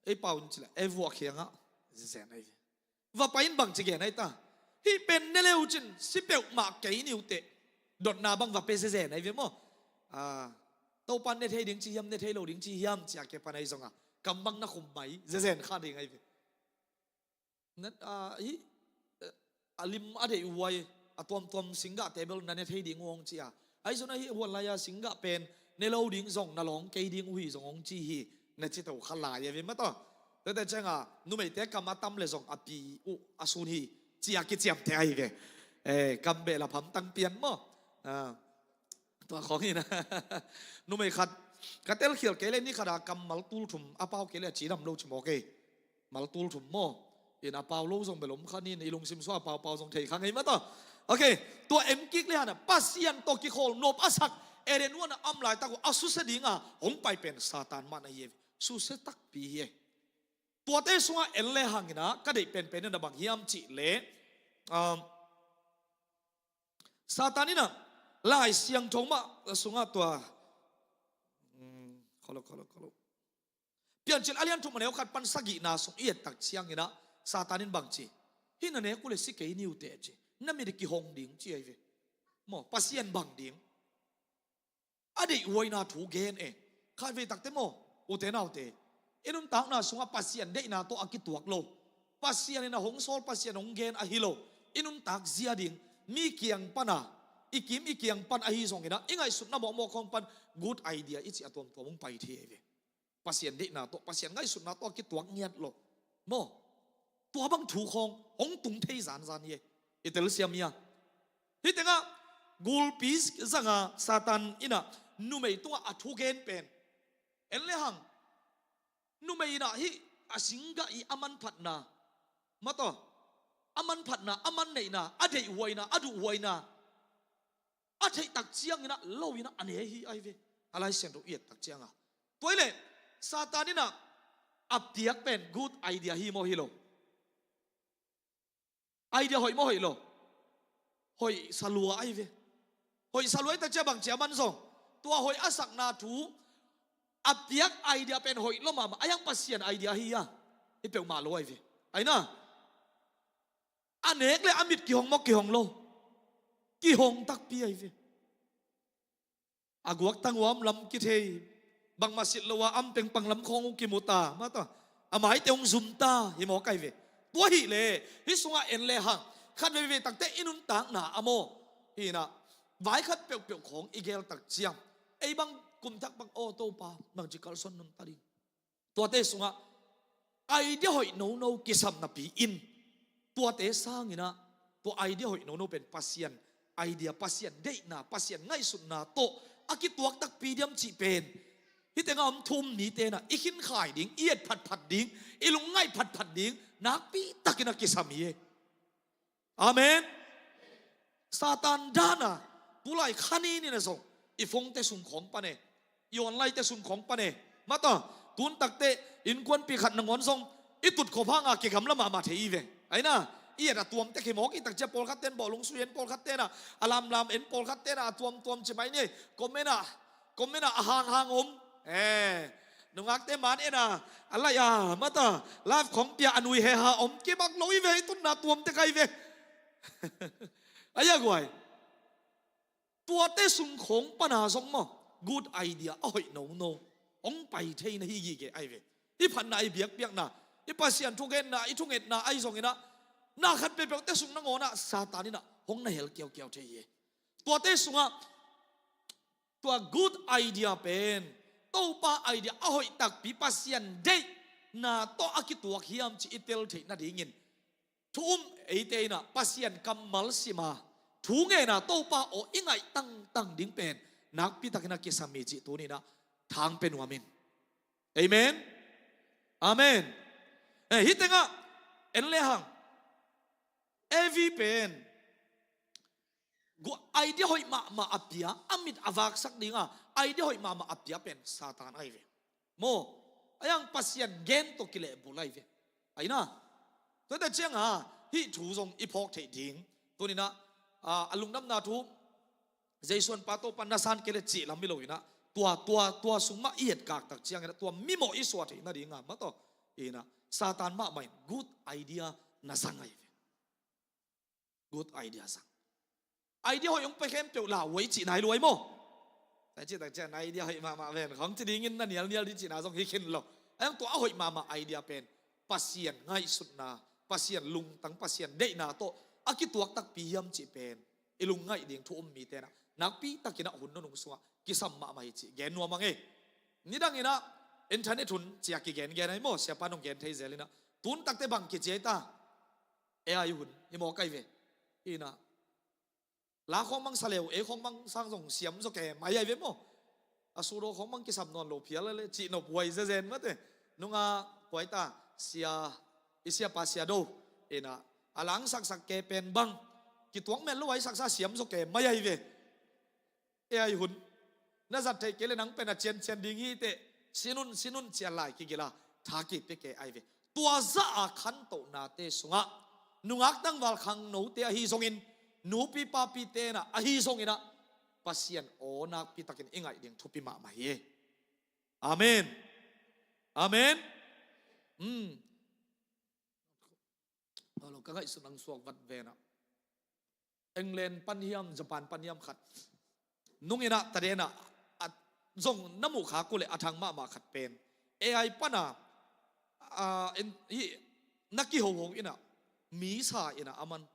ei pau in ci leh, ei vuak khiangah zezen ahi ve. Va pai in bang ci gen ahi ta? Hih pen ne le uh cin, si peuhmah kei ni uh teh, dotna bang va pia zezen ahi ve maw. A, Topa'n ne thei ding ci hiam, ne thei lo ding ci hiam ci a kipan ahi zongin, kam bang na khum mai zezen kha ding ahi ve. Na, a, hih, eh, a lim a deih uh a, a tuamtuam singgahte bel na ne thei ding uh hong ci a. Ahi zongin hih huan lai-a singgah pen ne lo ding zong, na lawng kei ding uh hi zong hong ci hi. Na ci to kha lai ahi ve mataw. Tuate ciangin numeite kam a tam le zong a pi uh a sun hi ci a kiciamteh ahi ve. Eh, kam behlap hamtang pian maw. A, tua khawng hi na. Numei khat ka telkhial kei leh ni khat a kammal tul thum, a pau kei leh a cidam lo ci mawk e. Mal tul thum maw? In a pau lo zong bel om kha ni, i lungsim sungah a paupau zong thei kha ngei mataw. Ok, tua en kik le hang a, Pasian tawh kikhawl nop a sak, Eden huan ah a om laitak uh a susia dinga hong pai pen Satan mah na hi e. Susia takpi hi e. Tuate sungah en le hangin ah ka deih penpen in ah bang hiam cih leh, um, Satan in ah Lai Siangtho mah sungah tua, um, kholok, kholok, kholok. Piancil a lian thum a neu khat pan sagihna sung i et tak ciangin ah Satan in bang ci? Hih na nek uh leh si kei ni uh teh ci. Na mit kihong ding ci ahi ve. Maw, Pasian bang ding? A deihhuaina thu gen e. Khatvei takte maw, ute naute, i nuntakna sungah Pasian deihna tawh a kituak lo, Pasian in a hong sawl, Pasian hong gen ahi lo, i nuntak zia ding, mi kiang pana, i kim i kiang pan ahi zongin ah, i ngaihsutna mawkmawk khawng pan good idea i cih a tuamtuam hong pai thei ahi ve. Pasian deihna tawh, Pasian ngaihsutna tawh a kituak ngiat lo. Maw, tua bang thu khawng hong tung thei zanzan hi e. I telsiam hi a. Hih tengah gulpi zanga Satan in ah numei tungah a thugen pen, en le hang, numei in ah hih a singgah i a manphatna, mataw, a manphatna, a manneihna, a deihhuaina, a duhhuaina a theih tak ciangin ah lo in ah a ne hi ai ve. A Lai Siangtho i et tak ciangah tua hi leh Satan in ah a piak pen good idea hi maw hi lo? Idea hoih maw hoih lo? Hoih salua ai ve. Hoih salua ai tak ciang bang cia man zong tua hoih a sakna thu a piak idea pen hoih lo mahmah a, hiang Pasian idea hi a, hi peuhmah lo ai ve. Aina a nek le a mit kihong maw kihong lo? Kihong takpi ai ve. A guak tang uam lam kithei, bangmah sit lo a am pengpang lam khawng uh kimu ta mata, a maite hong zum ta hi maw kai ve. Tua hi leh hih sungah en le hang khat veivei takte i nuntakna a maw hi in ah vai khat peuhpeuh khawng i geel tak ciang ei bang kum thak bang aw Topa bangci kalsuan nunta ding. Tuate sungah idea hoih nono kisam napi in tuate sangin ah tua idea hoih nono pen Pasian idea, Pasian deihna, Pasian ngaihsutna tawh a kituak takpi diam cih pen hih tengah om thu um mite in ah i khinkhai ding, i et phatphat ding, i lungngaih phatphat ding nakpi takin a kisam hi. Amen. Satan dan a tulai kha ni ni na zong i phone te sung khawng pan e, i online te sung khawng pan e mata, tun takte innkuanpih khat nangawn zong i tut khop hanga kigamla mahmah thei hi ve. Aina i et a tuam tek hi mawk i tak ciang pawlkhat ten bawh lungsui en, pawlkhat ten ah a lamlam en, pawlkhat ten ah a tuamtuam ci mai ni. Comment ah comment ah a hanghang om. Eh, nungakte man en a, a laih a mata live khawng pia a nui heha om kibak lo hi ve, i tutna tuam tek ai ve. Ai a guai. Tuate sung khawng pan a zong maw good idea a hoih nono hong pai thei na hi gige ai ve. I phatna, i biakpiakna, i Pasian thugenna, i thungetna ai zongin ah na khat peuhpeuhte sung nangawn ah Satan in ah hong na hel kiaukiau thei hi. Tuate sungah tua good idea pen Topa idea a hoih takpi, Pasian deihna tawh a kituak hiam cih i tel theih nadingin thu um eite in ah Pasian kammal sim a thu ngen a Topa aw i ngaih tangtang ding pen nakpi takin a kisam hi cih tuni in ah thang pe nuam ing. Amen. Amen. Eh, hih tengah en le hang Evi pen idea hoih mahmah a pia, a mit a vaksak dinga idea hoih mahmah a pia pen Satan ai ve. Maw, a hiang Pasian gen tawh kilehbulh ai ve. Aina tuate cianga hih thu zong i phawk theih ding. Tuni in ah a lungdamna thu Jesu an pa Topa na san kei le cih lam hi lo in ah tua tua tua sung mah i etkak tak ciangin ah tua mimawh i suah theih nadinga mataw in ah Satan mahmah in good idea na zang ai ve. Good idea zang. Idea hoih hong pe khempeuh lauhuai cihna hi luai maw? Tua cih tak ciang idea hoih mahmah ven khawng ci dingin na nialnial ding cihna zong hi khin lo. A hiang tua a hoih mahmah idea pen Pasian ngaihsutna, Pasian lungtang, Pasian deihna tawh a kituak takpi hiam cih pen i lungngaih ding thu um mite in ah nakpi takin ah hun nunung sungah kisam mahmah hi cih gen nuam ang e. Nidang in ah internet hun cia kigengen ai maw, siapa nong gen thei zel in ah tun takte bang kici ai ta? A I hun hi mawk ai ve. In ah la khawng mang sa leu, ei khawng mang sang zong siam zaw ke mai ai ve maw? A sudo khawng mang kisam nawn lo phial le cih nop huai zezen mate. Nunga kuai ta sia, i siapa sia do in ah a langsaksak ke pen bang kituak met lo ai saksa siam zaw ke mai ai ve. A I hun na zat theih kei le nang pen a ciancian ding hi teh, sinun sinun cian lai kigila tha kipia ke ai ve. Tua zah a khantohnate sungah nungak tangval khangnote ahi zongin, nupi papite in ah ahi zongin ah Pasian aw nakpi takin i ngaih ding thupi mahmah hi. Amen. Amen. Hmm. Ka ngaihsut nang suak vat ven ah England pan hiam, Japan pan hiam khat nung in ah taden ah zong na muh khak uh leh a thang mahmah khat pen A I pan a, a, in, hi, na kihoho in ah mi sa in ah a man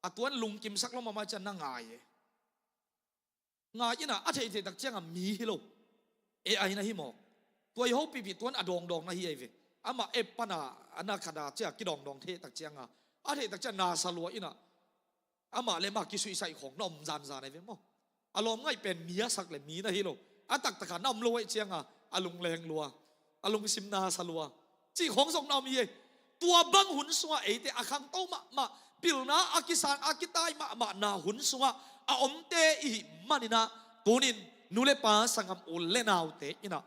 a tuan lungkimsak lo mahmah cian na ngai e. Ngai in ah a theihtheih tak ciangah mi hi lo, A I na hi mawk. Tua i hopihpih tuan a dawngdawng na hi ai ve. Amah app pan a na khat a cia kidawngdawng thei tak ciangah a theih tak ciang na sa lua in ah amah le mah kisuihsaih khawng na om zanzan ai ve maw? A lawm ngaih pen mi a sak le mi na hi lo, a taktakah na om lo aih ciangah a lungleng lua, a lungsim na sa lua cih khawng zong na om hi e. Tua bang hun sungah eite a khangto mahmah, pilna a kisan a kitai mahmahna hun sungah a omte i hih maninah, tunin nu le pa, sanggam u le naute inah,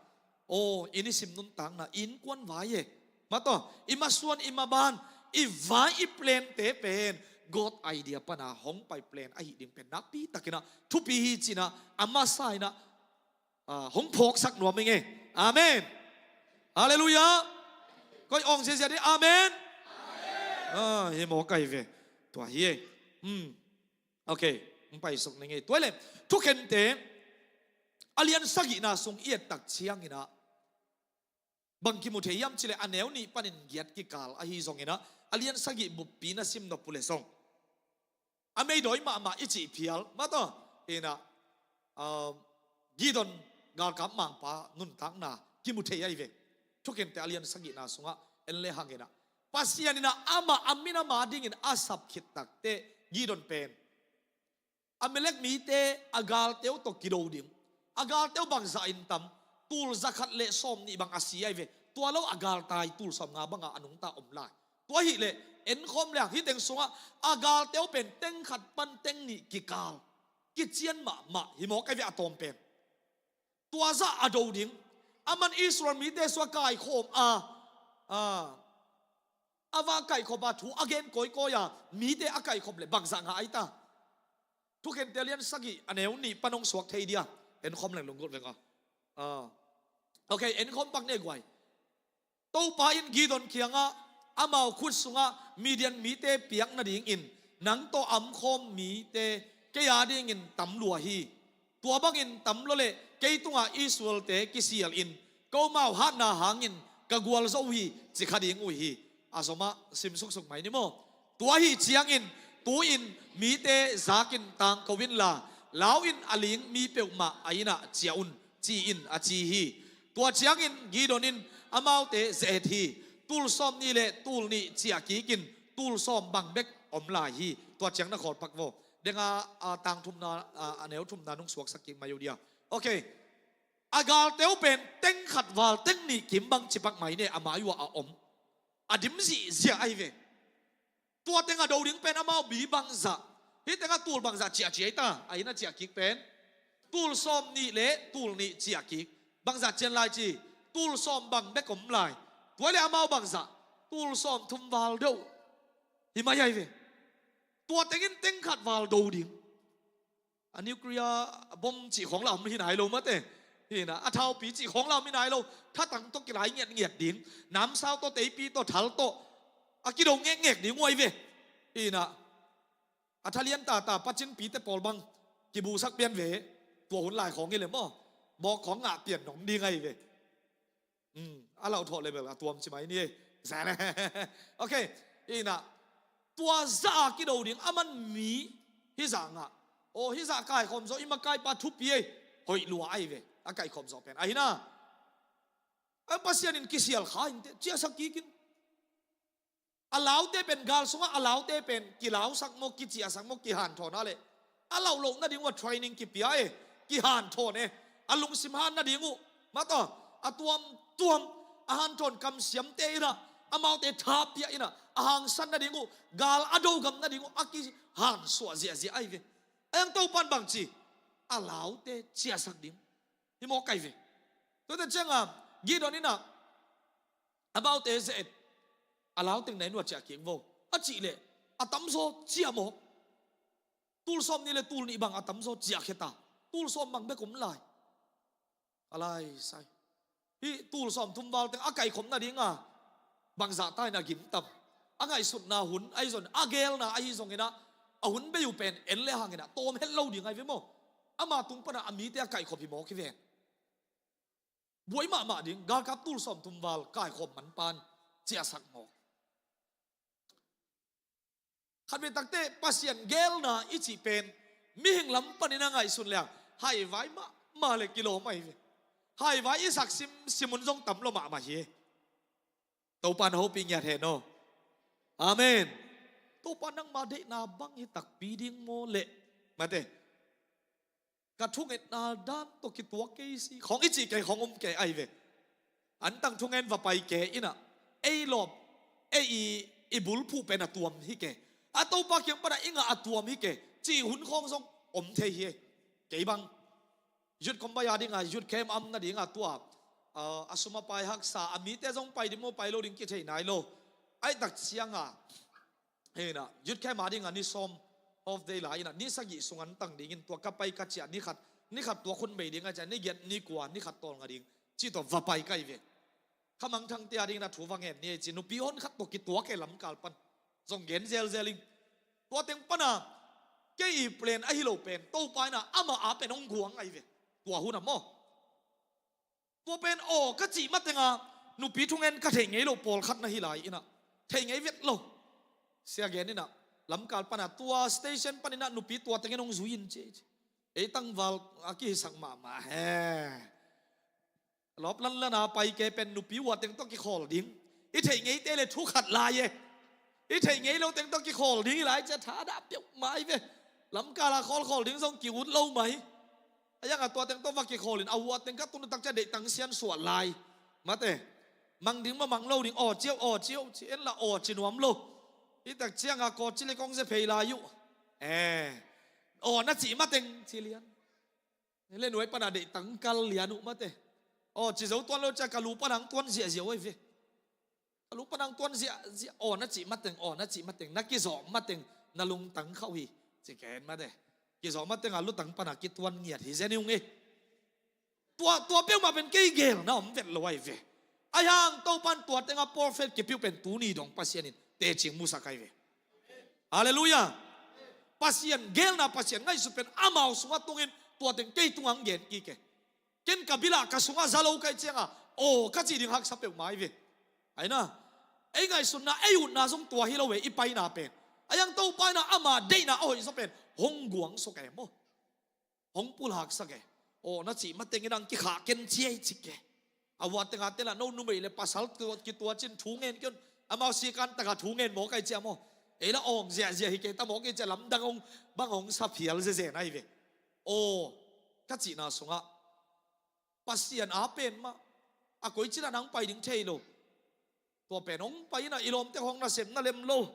aw, i nisim nuntakna i innkuan vai e, mataw, i masuan i maban, i vai i plante pen God idea pana hong pai plan ahi ding pen nakpi takinah thupi hi cinah, a masa inah, ah, hong phawksak nuam ing e. Amen. Halleluiah. Koi awng ziazia dih. Amen. Ah, hi mawk ahi ve. Tua hi e. Hmm. Ok. Hong paisuk ning e. Tua le, Thukhente a lian sagihna sung i et tak cianginah bang kimu thei hiam cileh, a neu nih panin giat kikal ahi zonginah, a lian sagih buppi na sim nop uh le zong a meidawi mahmah i cih phial, mataw, inah, um, Gideon galkap mangpa nuntakna kimu thei ahi ve. Thukhente a lian sagihna sungah en le hanginah, Pasian inah amah a minam a dingin a sap khit takteh Gideon pen Amalek mite a galteu tawh kido ding. A galteu bangzah in tam, tul zakhat le sawmnih bang a si ahi ve. Tua lo a galtai tul sawmnga banga a nungta om lai. Tua hileh enkhawm le hang, hih teng sungah a galteu pen teng khat pan teng nih kikal, kician mahmah hi mawk ahi ve a tawm pen. Tua zah a do ding. Aman Israel mite sua kaikhawm a, a, a va kaikhawm a, thu a gen kawikawi a, mite a kaikhawm le bangzah ngah ahi ta. Thukhente a lian sagih a neu nih pan hong suak thei dia. Enkhawm leng lunggulh veng a. Ah. Ok, enkhawm pak ne guai. Topa in Gideon kiangah, amau khut sungah Midian mite piak nadingin nang tawh a omkhawm mite kei a dingin tam lua hi. Tua bangin tam lua leh kei tungah Israelte kisial in, komau hatna hangin ka gualzo uh hi, ci kha ding uh hi. A zomah sim suksuk mai ni maw. Tua ahi ciangin, tu-in mite zakin tangko inla, lau in a ling mi peuhmah a innah ciah un, ci-in a ci hi. Tua ciangin Gideon in amaute ze-et hi. Tul sawmnih le tul nih ciah kikin tul sawm bang bek om lai hi. Tua ciang na khawl pak vaw. Denga, a, tang thumna, a, a neu thumna nung suaksak kik mai uh dia. Ok. A galteu pen teng khat val teng nih kim bang ci pak mai ne, a mai uh ah a om. A dim zihziah ahi ve. Tua teng a do ding pen amau mi bangzah, hih tengah tul bangzah ciahciah hi ta, a inn a ciah kik pen. Tul sawmnih le tul nih ciah kik. Bangzah cian lai ci, tul sawm bang bek om lai. Tua le amau bangzah, tul sawm thum val deuh. Hi mai ahi ve. Tua tengin teng khat val do ding. A nuclear bomb cih khawng la om hi nai lo mate. Hi na, a thaupi cih khawng la om hi nai lo. Thatang tawh kilai ngiatngiat ding. Namsau tawh, teipi tawh, thal tawh a kido ngekngek ding uh ahi ve. Hi na, a thalian tata pacinpite pawl bang kibusak pian ve. Tua hun lai khawng hi le maw. Bawk khawng ngah pian nong ding ahi ve. Hmm, a lauthawh level a tuam ci mai ni. Zan. Ok, hi na, tua zah a kido ding, aman mi hih zah ngah. Aw, hih zah kaikhawm zawh i makaipa thupi ei. Hoih lua ahi ve, a kaikhawm zawh pen. Ahi na, a Pasian in kisial kha in teh, ciahsak kikin. A laute pen, gal sungah a laute pen kilausak maw, kiciahsak maw, kihanthawn a leh a lauh loh nading uh a training kipia e, kihanthawn e. A lungsim han nading uh, mataw, a tuamtuam, a hanthawn kamsiamte in ah, amaute tha pia in ah, a hangsan nading uh, gal a dogam nading uh a kihansuah ziahziah ahi ve. A yang Topan bangci, a laute ciahsak ding. Hi mawk ahi ve. Tuate ciangah Gideon in ah, amaute ze-et, a lauteng na inn uh ah ciah kik vo, a cih leh a tamzaw ciah mawk. Tul sawmnih le tul nih bang a tamzaw ciahkhia ta. Tul sawm bang bek om lai. A lai sai. Hih tul sawm thum val teng a kaikhop nading a bangzah ta in a gimtam. A ngaihsutna hun ahi zong, a geelna ahi zongin ah, a hun bei uh pen en le hangin ah tawm het lo ding ahi ve maw. Ama tung pan ah a mite a kaikhop hi mawk hi ven. Buai mahmah ding, galkap tul sawm thum val kaikhawm manpan ciahsak mawk. Khatvei takte Pasian geelna i cih pen mihing lam panin a ngaihsun leng haivai mahmah le kilawm ahi ve. Haivai i sak simsim un zong tam lo mahmah hi. Topa na hopih ngiat hen aw. Amen. Topa nangma deihna bang hi takpi ding maw leh, mate. Ka thungetna dan tawh kituak kei si khawng i cih kei khawng um kei ahi ve. Antang thungen va pai kei in ah, ei lawp, ei i, i bulphuh pen a tuam hi ke. A Topa kiang pana i ngah a tuam hi ke, cih hun khawng zong om thei hi. Kei bang youth khawm bai a dinga youth camp am nadinga tua, a, a sum a pai haksa, a mite zong pai ding maw, pai lo ding kithei nai lo. Ai tak cianga, hina, youth camp a dinga ni sawm off day la ina, ni sagih sung an tang dingin tua ka pai ka ciah, ni khat, ni khat tua khun bei dinga ciah, ni giat ni kua, ni khat tawlnga ding, ci tua va pai kai ve. Khamang thang tia dingna thu va ngen ni ei ci, nupi hon khat tua kituak e lamkal pan. Zong gen zelzel ing. Tua teng pana, kei i plan ahi lo pen, Topa ina ama a pen hong guang ai ve. Tua huna maw. Tua pen aw ka cih matenga, nupi thungen ka theih ngei lo pawlkhat na hi lai ina. Theih ngei vet lo. Sia gen ina, lamkal pana tua station panina nupi tua tengin hong zui in ci. Ei tangval a kihisak mahmah he. Lawp lanlana pai ke pen nupi ua teng tawh kikhawl ding. I theih ngeite le thu khat lai e. I theih ngei lo teng tawh kikhawl ding i lai cia thadah peuhmah i ve. Lamkala khawlkhawl ding zong ki-ut lo mai. A yanga tua teng tawh va kikhawlin a ua teng ka tun tak cia deihtang sian suah lai. Mate. Mang ding ma mang lo ding aw ciau aw ciau ci en la aw ci nuam lo. I tak cianga kaw ci le kong ze phei lai uh. Eh. Aw na cih mateng ci lian. Le nuai pana deihtang kal lian uh mate. Aw ci zo tuan lo cia ka lu panang tuan ziahziah oi ve. Ka lu panang tuan ziahziah aw na cih mateng, aw na cih mateng, na kizawh mateng, na lungtang khauh hi. Ci ken mate. Kizawh mateng a lutang pana kituan ngiat hi zen hi ung e. Tua, tua peuhmah pen kei gelna om vet lo ai ve. Ai hang Topan tua tenga prophet kipiu pen tuni dong Pasian in tecing musak ai ve. Halleluiah. Pasian gelna, Pasian ngaihsut pen amau sungah tungin tua teng kei tungah ang gen kike. Ken ka bilah ka sungah za lo kai cianga aw ka cih ding haksa peuhmah ai ve. Aina, ei ngaihsutna, ei utna zong tua hi lo ve i paina pen. Ai ang Topa ina ama deihna a hoih zaw pen hong guang suk e maw. Hong pulhaksak e. Aw na cih matengin ang kikhah ken ciai cik ke. A ua tenga tela no numei le pasal tua, kituacin thu ngen kion. Amau sikan taka thu ngen mawk ai cia maw. Ei la awng ziahziah hi ke ta mawk ai cia lamdang hong bang hong sa phial zezen ai ve. Aw ka cihna sungah Pasian a pen mah a koi cina nang pai ding thei lo. Tua pen hong pai ina i lawmte khawng nasep na lem lo.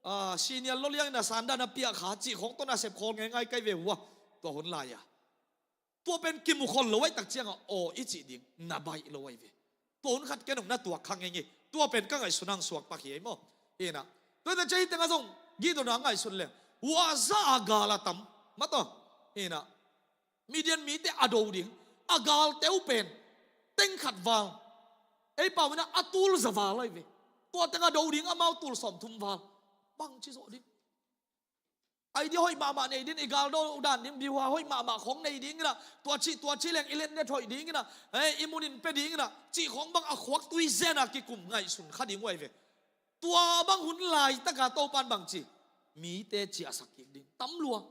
Ah, senior lo liang ina sanda na piah kha cih khawng tawh nasep khawl ngeingai kai ve hua. Tua hun lai-a tua pen kimu khol lo ai tak cianga aw i cih ding na baih lo ai ve. Tua hun khat ken hong na tuak kha ngei ngei. Tua pen ka ngaihsun ang suak pak hi ai maw. Ina tua ta cia hi tenga zong Gideon a ngaihsun leng hua za a gal a tam. Mataw. Ina Midian mite a do ding a galte uh pen teng khat val, ei pau ina a tul za val ai ve. Tua teng a do ding amau tul sawm thum val. Bang ci zawh ding. Idea hoih mahmah nei ding, i gal do dan ding biuha hoih mahmah khong nei ding ina, tua cih tua cih leng i len net hoih ding ina, eh, i munin pe ding ina, cih khong bang a khuak tui zena kikum ngaihsun kha ding uh ai ve. Tua bang hun laitaka Topan bangci mite ciahsak kik ding tam lua.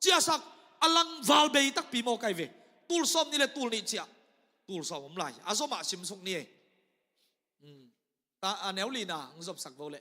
Ciahsak a langval bei takpi maw kai ve. Tul sawm ni le tul nih ciah. Tul sawm om lai a zomah simsuk ni ei. Hmm. Ta a neu lina ang zopsak vo le.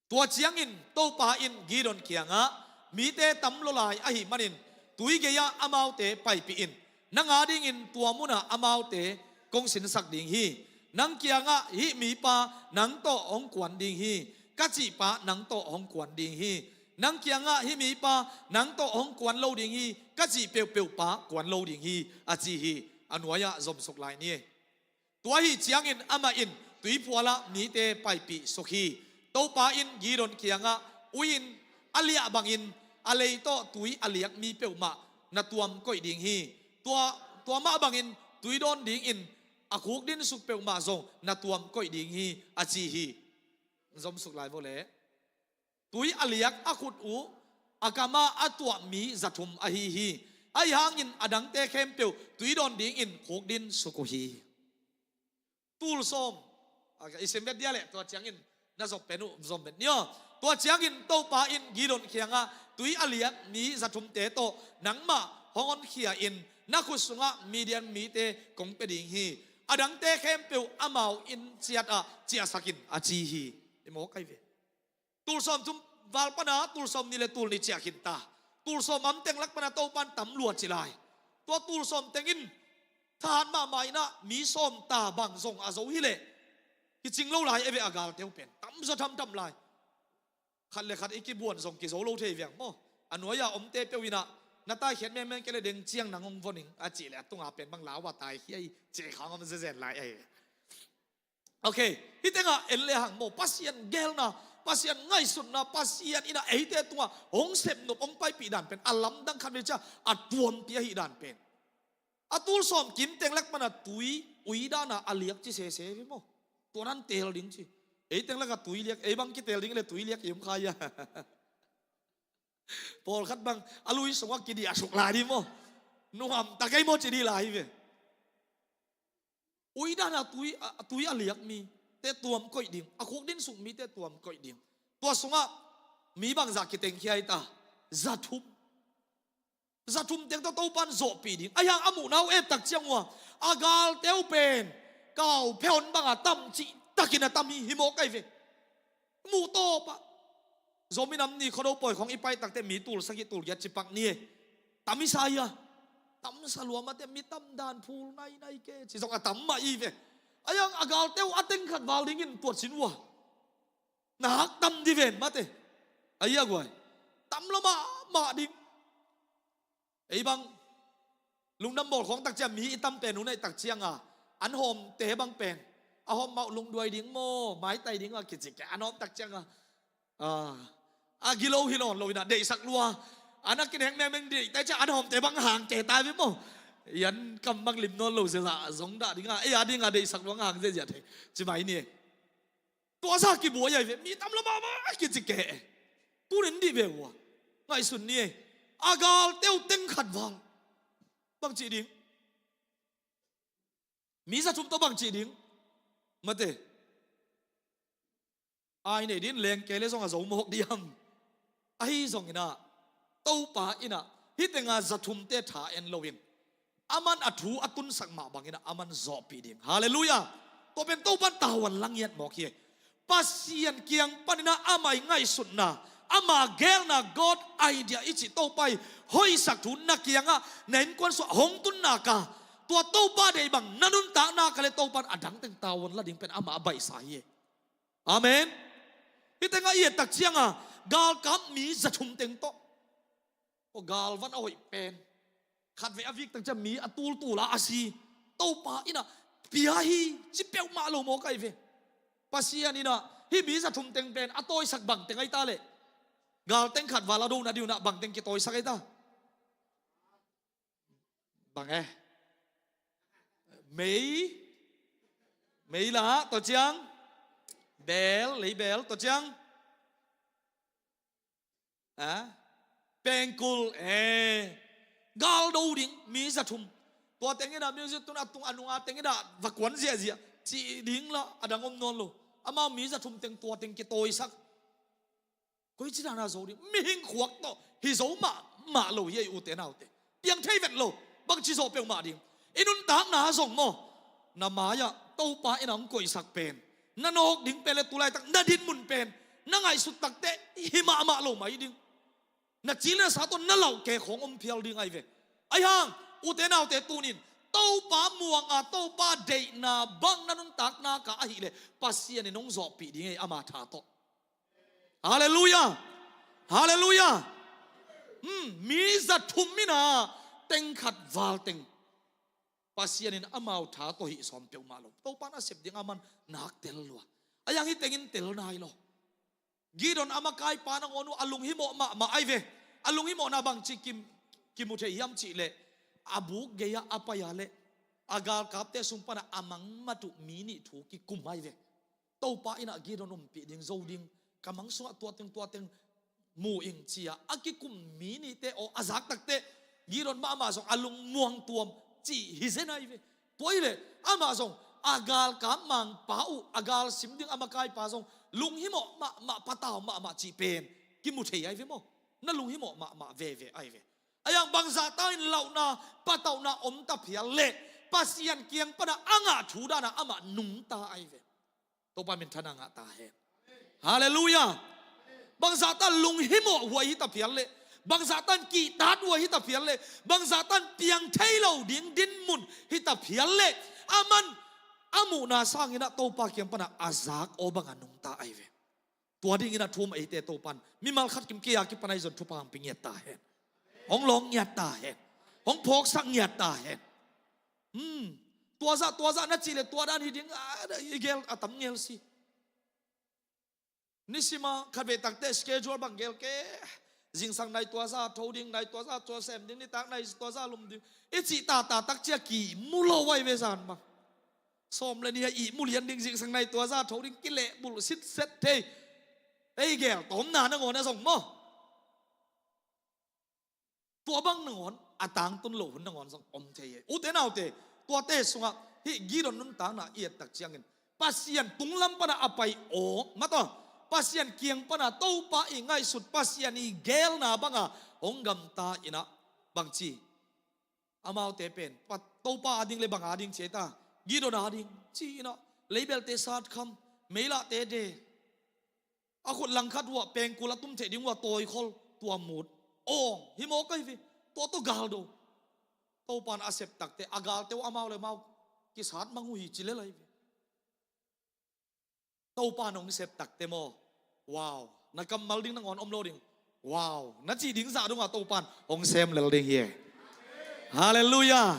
Tua ciangin Topa in Gideon kiangah mite tam lua lai ahih manin tui gei-ah amaute paipih in. Nang adingin tua munah amaute kong sinsak ding hi. Nang kiangah hih mipa nang tawh hong kuan ding hi ka cihpa nang tawh hong kuan ding hi. Nang kiangah hih mipa nang tawh hong kuan lo ding hi ka cih peuhpeuhpa kuan lo ding hi a ci hi. A nuai-ah zomsuk lai ni. Tua hi ciangin amah in tuiphualah mite paipih suk hi. Topa in Gideon kiangah ui in a liah bangin a lei tawh tui a liak mi peuhmah na tuam koih ding hi. Tua, tua mah bangin tui dawn dingin a khukdin suk peuhmah zong na tuam koih ding hi a ci hi. Zomsuk lai vo le. Tui a liak a khut uh a kamah a tuah mi zathum ahi hi. Ahi hangin a dangte khempeuh tui dawn dingin khukdin suk uh hi. Tul sawm. A, i sim vet dia le tua ciangin na zop pen uh zom vet ni aw. Tua ciangin Topa in Gideon kiangah tui a liak mi zathumte tawh nangmah hong honkhia in na khut sungah Midian mite kong pia ding hi. A dangte khempeuh amau inn ciatah ciahsakin a ci hi. I mawk ai ve. Tul sawm thum val pana tul sawm ni le tul ni ciah khin ta. Tul sawm am teng lak pana Topan tam lua ci lai. Tua tul sawm tengin thahat mahmah inah mi sawm ta bang zong a zo hileh Kicing lo lai e ve a galte uh pen. Tamzaw thamtham lai. Khat le khat i kibuan zong kizo lo thei veng maw. A nuai-a omte peuh in ah, na taikhiat mengmeng kei le deng ciang nang hong von ing a cih le a tunga pen bang lau a taikhia i cih khang om zezen lai ahi. Ok, hih tengah en le hang maw, Pasian geelna, Pasian ngaihsutna, Pasian in ah eite tungah hong sepnop, hong paipih dan pen a lamdang khat vei ciah a tuampi ahih dan pen. A tul sawm kim teng lak pan a tui ui dan a a liak ci sese ve maw. Tua dan teel ding ci. Ei teng lak a tui liak, ei bang kiteel ding le tui liak i om kha ia. Pawlkhat bang a lui sungah kidiah suk lai ding maw. Nuamta kei maw ci dih lai ve. Ui dan a tui a, tui a liak mite tuam koih ding, a khuk din suk mite tuam koih ding. Tua sungah mi bangzah kitengkhia hi ta? Za thum. Za thum teng tawh Topan zawhpih ding. Ahi hang a muhna uh et tak ciang uh a, a galte uh pen kau pheon banga tam cihtakin a tam hi, hi mawk ahi ve. Muh tawpah. Zomi nam ni Khuado pawi khawng i pai takteh mi tul sagih tul giat cipak ni e. Tam i sa hi a. Tamsa lua mateh, mi tam dan phul nainai ke ci zong a tam mah i ve. Ahi hang a galte uh a teng khat val dingin tuat sin uh a, nak tam di ven mateh. Ahi a guai. Tam lo mahmah ding. Ei bang lungdam bawl khawng tak ciang mi i tam pen uh naih tak cianga an hawmte bang pen a hawm mah uh lungduai ding maw, maitai ding a kici kei an hawm tak cianga, a, a gilo hi nawn lo inah deihsak lua. An a kinek mengmeng deihtai ciang an hawmte bang hang kei tai ve maw. Ian kam bang lim nawn lo zia zah zong dah dinga ei a dinga deihsak lua hang zia zia thei ci mai ni. Tua sa kibuai ahi ve, mi tam lo mahmah kici kei. Tunin dih ve uh a, ngaihsun ni e. A galte uh teng khat val. Bang cih ding? Mi za thum tawh bang cih ding? Mateh. Ai nei din leng kei le zong a zo mawk diam? Ahi zong inah Topa inah hih tenga za thumte tha en loin aman a thu a tunsak mah bangin ah aman zawhpih ding. Halleluiah. Tua pen Topan tavuan la ngiat mawk hi. Pasian kiang panin ah amah i ngaihsutna, ama geelna, God idea i cih Topa i hoihsak thu na kiangah na innkuan sungah hong tun nak a, tua Topa deih bang na nuntak nak a le Topan a dang teng tavuan la ding pen amah a baihsa hi. Amen. Hih tengah i et tak cianga galkap mi za thum teng tawh, aw, galvan a hoih pen, khatvei a vik tak ciang mi a tultul a a si, Topa inah pia hi ci peuhmah lo mawk ahi ve. Pasian inah hih mi za thum teng pen a tawisak bang teng ahi ta leh? Gal teng khat val a do nading un ah bang teng kitawisak ahi ta? Bang e? Mei. Mei lah, tua ciang bel, lei bel, tua ciang, a, pengkul, e, gal do ding mi za thum. Tua teng inah music tun a tung a nunga teng inah va kuan ziahziah cih ding lah a dang om nawn lo. Amau mi za thum teng tua teng kitawisak. Koici dana zo ding? Mihing khuak tawh hi zo mahmah lo hi ei, ute naute. Piang thei vet lo. Bangci zawh peuhmah ding? I nuntakna zong maw, na mai-ah Topa in a hong koihsak pen, na nawk ding pen le tulaitak na dinmun pen na ngaihsut takteh hi mahmah lo mai ding. Na ci le na sa tawh na lauh ke khawng om phial ding ahi ve. Ahi hang ute naute tunin Topa muanga Topa deihna bang na nuntak nak a ahih leh Pasian in hong zawhpih ding ei, ama tha tawh. Halleluiah. Halleluiah. Hmm, mi za thum inah teng khat val teng Pasian in amau tha tawh hih sawm peuhmah lo. Topa in a sep ding aman nak tel lua. Ahi hang hih tengin tel nai lo. Gideon a makaipa nangawn uh a lunghimawh mahmah ahi ve. A lunghimawhna bangci kim, kimu thei hiam cih leh, a buk gei-ah a pai-a leh a galkapte sung panah a mangmat uh mi nih thu kikum ahi ve. Topa inah Gideon umpih ding, zo ding, ka mang sungah tua teng tua teng mu ing ci-a a kikum mi nihte aw a zak takteh Gideon mahmah zong a lungmuang tuam cih hi zen ahi ve. Tua hi leh amah zong a galkap mangpa uh, a gal sim ding a makaipa zong lunghimawh mahmah, patau mahmah cih pen kimu thei ahi ve maw. Na lunghimawh mahmah veve ahi ve. Ahi hang bangzahta in lauhna, patauhna om ta phial leh Pasian kiang panah a ngah thu danah amah nungta ahi ve. Topa minthanna ngah ta hen. Halleluiah. Bangzahta lunghimawh huai hi ta phial leh, bangzahta in kihtat huai hi ta phial leh, bangzahta in piang thei lo ding dinmun hi ta phial leh, aman A muhna sangin ah Topa kiang panah a zak aw bangah nungta ahi ve. Tua dingin ah thu-um eite Topan mimal khat kim kei a kipan ahi zong thupha hong pia ngiat ta hen. Hong lawng ngiat ta hen. Hong phawksak ngiat ta hen. Hmm. Tua zah, tua zah na cih leh tua dan hi ding, ah, i gel a tam ngel si. Nisima khatvei takte schedule bang gel kei. Zingsang nai tua zah tho ding, nai tua zah tua sem ding, nitak nai tua zah lum ding, i cih tata tak ciang kimu lo ahi ve zan bang. Sawm le nih a ihmu lian ding, zingsang nai tua zah tho ding, kilehbulh sitset thei. Ei gel tawmna nangawn a zong maw. Tua bang nangawn a tangtun loh hun nangawn zong om thei hi. Ute naute, tuate sungah hih Gideon nuntakna i et tak ciangin Pasian tunglam pana a pai aw, mataw, Pasian kiang pana Topa i ngaihsut, Pasian i gelna banga hong gamta in ah bangci, amaute pen Topa ading le bang ading ci ei ta, Gideon ading ci in ah, leibelte satkham, meilahte de, a khut langkhat uh ah pengkul a tum theih ding uh ah tawikhol, tua mut awng hi mawk ahi ve. Tua tawh galdo. Topan a sep takte a galte uh amau le amau kisat mang uh hi ci lel ahi ve. Topan hong sep takte maw, wow, na kammal ding nangawn om lo ding. Wow, na cih ding zah dongah Topan hong sem lel ding hi e. Halleluiah.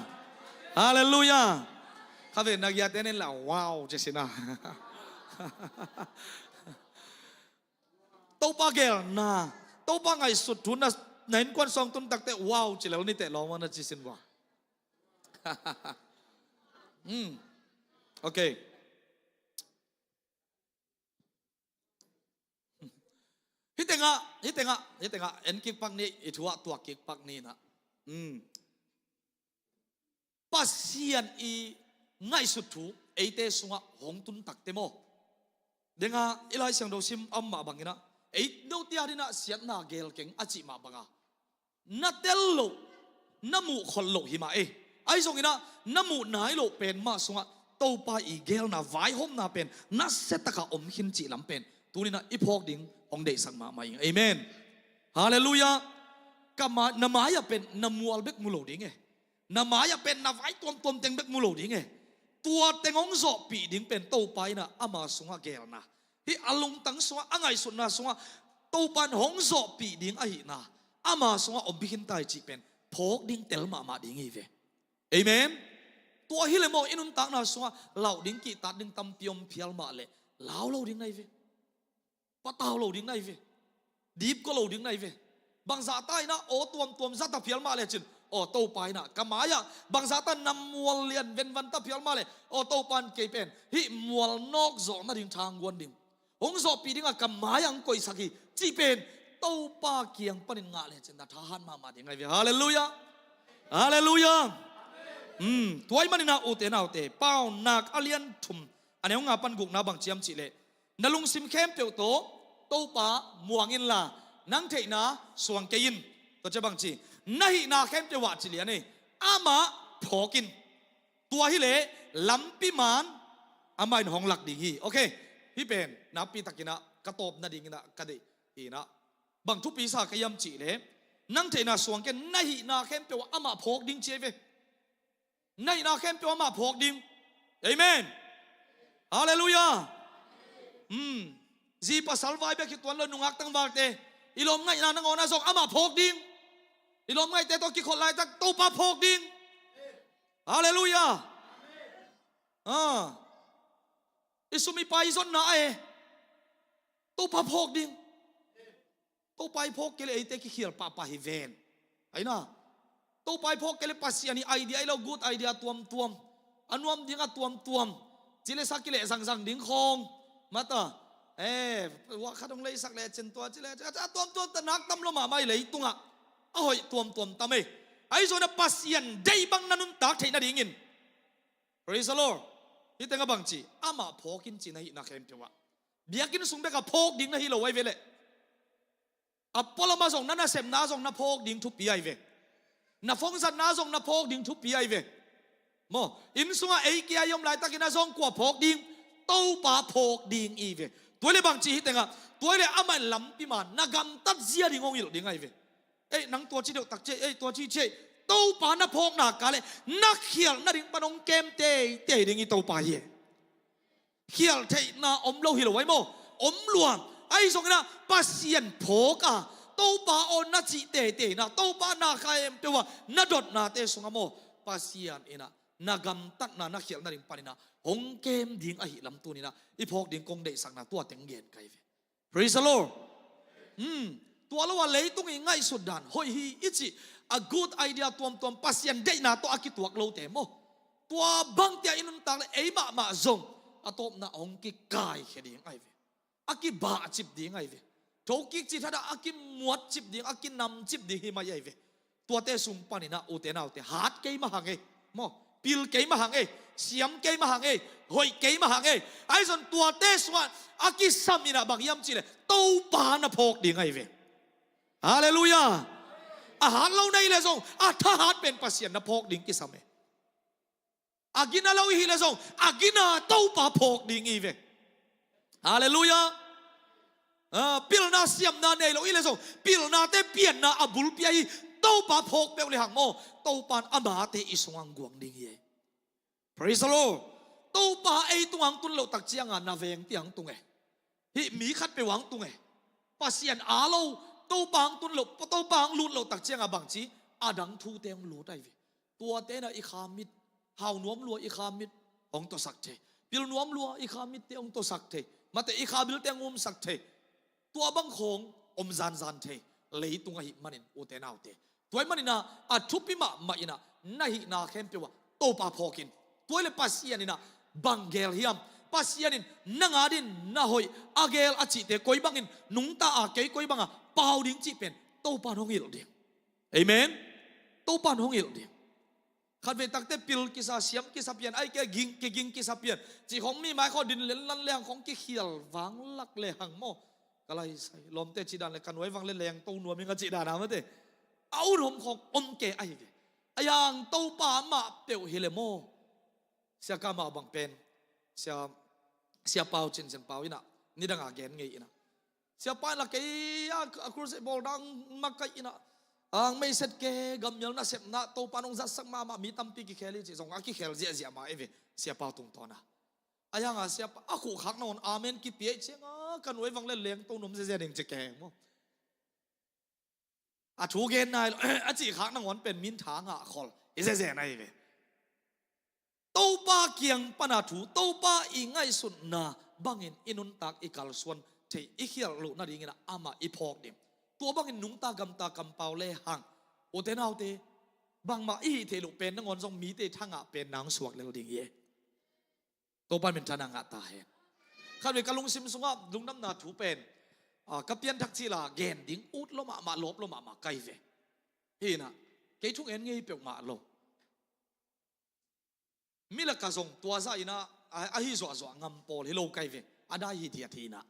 Halleluiah. Khatvei na giate nen la wow ci sin a. Topa gelna, Topa ngaihsut thu na, na innkuan sawng tun takte wow ci lel ni teh lawm a, na ci sin vua. Hmm. Okay. Hih tengah, hih tengah, hih tengah en kik pak ni, i thu ah tuak kik pak ni na. Hmm. Pasian i ngaihsut thu eite sungah hong tun takte maw, denga i Lai Siangtho sim a om mah bangin ah, ei note a dingin ah siatna gel keng a cih mah banga, na tel loh, na muh khol loh hi mah ei. Ahi zongin ah na muh nai loh pen mah sungah Topa i gelna vaihawmna pen nasia takah om khin cih lam pen tuni-in ah i phawk ding hong deihsak mahmah ing. Amen. Halleluiah. Ka ma-, na mai-ah pen na mual bek mu lo ding e. Na mai-ah pen na vai tuamtuam teng bek mu lo ding e. Tua teng hong zawhpih ding pen Topa in ah ama sungah gelna, hih a lungtang sungah, a ngaihsutna sungah Topa in hong zawhpih ding ahihna, ama sungah om bek hi ta hi cih pen phawk ding tel mahmah ding hi ve. Amen. Tua hi leh maw, i nuntakna sungah lauh ding, kihtak ding tampi om phial mah leh lau lo ding na hi ve. Patau lo ding na hi ve. Dipkua lo ding na hi ve. Bangzah ta in ah aw tuamtuam za ta phial mah lecin, aw Topa in ah ka mai-ah bangzah ta na mual lian venvan ta phial mah leh, aw Topa in kei pen hih mual nawk zawh nading thangguan ding, hong zawhpih dingah ka mai-ah hong koihsak hi cih pen Topa kiang panin ngah lecin na thahat mahmah ding ahi ve. Halleluiah. Halleluiah. Hmm, tua ahih manin ah ute naute, Paunak a lian thum, a neu nga pan gukna bang ci hiam cih leh, na lungsim khempeuh tawh Topa muang inla, nang theihna suang kei in. Tua ciang bang ci, na hihna khempeuh ah ci lian ei, amah phawk in. Tua hi leh lampi man amah in hong lak ding hi. Okay. Hih pen nakpi takin ah ka tawp nadingin ah ka deih hi in ah, bang thupi sa ka hiam cih leh, nang theihna suang kei in, na hihna khempeuh ah amah phawk ding ci hi ve. Na hihna khempeuh amah phawk ding. Amen. Halleluiah. Hmm. Zi pasal vai bek hi tuan lo, nungak tangvalte, i lawmngaihna nangawn ah zong amah phawk ding. I lawmngaihte tawh kikhol laitak Topa phawk ding. Halleluiah. Ah. I sum i pai i zonna ah e, Topa phawk ding. Topa i phawk kei leh eite kikhial pahpah hi ven. Ahi na, Topa i phawk kei leh Pasian i idea ahi lo, good idea tuamtuam, a nuam ding a tuamtuam, ci le sa kileh zangzang ding khawng, mata, eh, ua khat hong leisak lecin tua ci le, a tuamtuam ta nak tam lo mahmah hi leitungah. A hoih tuamtuam tam ei. Ahi zongin ah Pasian deih bang na nuntak theih nadingin, praise the Lord, hih tengah bang ci, amah phawk in ci, na hihna khempeuh ah. Biakinn sung bekah phawk ding na hi lo ahi ve leh, a pualamah zong na nasepna zong na phawk ding thupi ahi ve. Na phone zatna zong na phawk ding thupi ahi ve. Maw, inn sungah ei kia i om laitakin ah zong kua phawk ding? Topa phawk ding hi ve. Tua hi leh bang ci hih tengah, tua hi leh amah in lampi man na gamtat zia ding hong hilh ding ahi ve. Ei, nang tua ci deuh tak ci ei, ei, tua ci ci ei. Topa na phawkna kal leh na khialh nading pan hong kem teitei ding i Topa hi e. khialh theihna om lo hi lo ai maw? Om lua. Ahi zongin ah Pasian phawk a, Topa aw na cih teitei in ah, Topa na kha em peuh a na dotnate sungah maw, Pasian in ah na gamtatna na khialh nading panin ah hong kem ding ahih lam tuni-in ah i phawk ding kong deihsakna tua teng gen ka hi ve. Praise the Lord. Hmm. Tua lo a leitung i ngaihsut dan hoih hi i cih a good idea tuamtuam, Pasian deihna tawh a kituak lote maw, tua bangte ah i nuntak leh ei mahmah zong a tawpna hong kikaikhia ding ahi ve. A kibahcip ding ahi ve. Thokik cih thadah a kimuatcip ding, a kinamcip ding hi mai ahi ve. Tuate sung panin ah ute naute hat kei mah hang ei maw, pil kei mah hang ei, siam kei mah hang ei, hoih kei mah hang ei. Ahi zong tuate sungah a kisam in ah bang hiam cih leh Topa na phawk ding ahi ve. Halleluiah. A hat lo na hih leh zong a thahat pen Pasian na phawk ding kisam ei. A gina lo i hih leh zong a gina Topa phawk ding hi ve. Halleluiah. Ah, pilna siamna nei lo i hih leh zong pilnate pianna a bulpi ahi Topa phawk peuh lehang maw, Topa in amate i sungah hong guang ding hi ei. Praise the Lord. Topa ei tungah hong tun loh tak ciangin na vengte ah hong tung ei. Hih mi khatpeuh ah hong tung ei. Pasian a lo, Topa hong tun loh, Topa hong lut loh tak ciangin bangci a dang thute hong lut ahi ve. Tuate in ah i kha mit, hau nuam lua i kha mit hong tuasak thei. Pil nuam lua i kha mitte hong tuasak thei. Mate i kha bilte hong umsak thei. Tua bang khawng om zanzan thei. Leitung ahih manin ute naute. Tua ahih manin ah a thupi mahmah in ah na hihna khempeuh ah Topa phawk in. Tua hi leh Pasian in ah bang geel hiam? Pasian in nang adingin na hoih a geel a cihte koi bangin nungta a, kei koi banga pau ding cih pen Topa in hong hilh ding. Amen. Topa in hong hilh ding. Khatvei takte pil kisa, siam kisa pian, ahih kei leh ging, kiging kisa pian cih khawng mi mai khawng din lenlan lehang khawng kikhial vanglak lehang maw, ka lai sai lawmte cih dan leh ka nuai vang leh lengto nuam ing a cih dan a mate. A ut hom khawng om kei ahi ve. Ahi hang Topa amah peuh hi leh maw. Sia Kama bang pen, Sia, Sia Pau, Cin Cin Pau in ah nidang a gen ngei in ah, Sia Pa in lah kei a, a crusade bawl dang makaih in ah, ang meiset ke gammial nasepna Topa in hong zatsak mahmah, mi tampi kikhel hi cih zong a kikhel ziahziah mah ei ve, Sia Pau tungtawn ah. Ahi hang a Sia Pa a khuhkhak nangawn amen kipia ahih ciangin ka nuai vang leh lengto nuam ziahziah ding ci keng maw. A thu gen nai lo a cih khak nangawn pen min tha ngah khol hi zenzen ahi ve. Topa kiang pana thu, Topa i ngaihsutna bangin i nuntak i kalsuan thei, i khialh loh nadingin ah amah i phawk ding. Tua bangin nungta gamta kampau lehang, ute naute, bangmah i hih theih loh pen nangawn zong mite thangah pen nang suak lel ding hi ei. Topa in minthanna ngah ta hen. Khatvei ka lungsim sungah lungdamna thu pen, ah, ka pianthak cil a gen ding ut lo mahmah, lawp lo mahmah ka hi ve. Hi in ah, kei thungen ngei peuhmah lo. Mi lakah zong tua zah in ah, a, ahi zuahzuah ngam pawl hi lo ka hi ve. A dai hithiat hi in ah.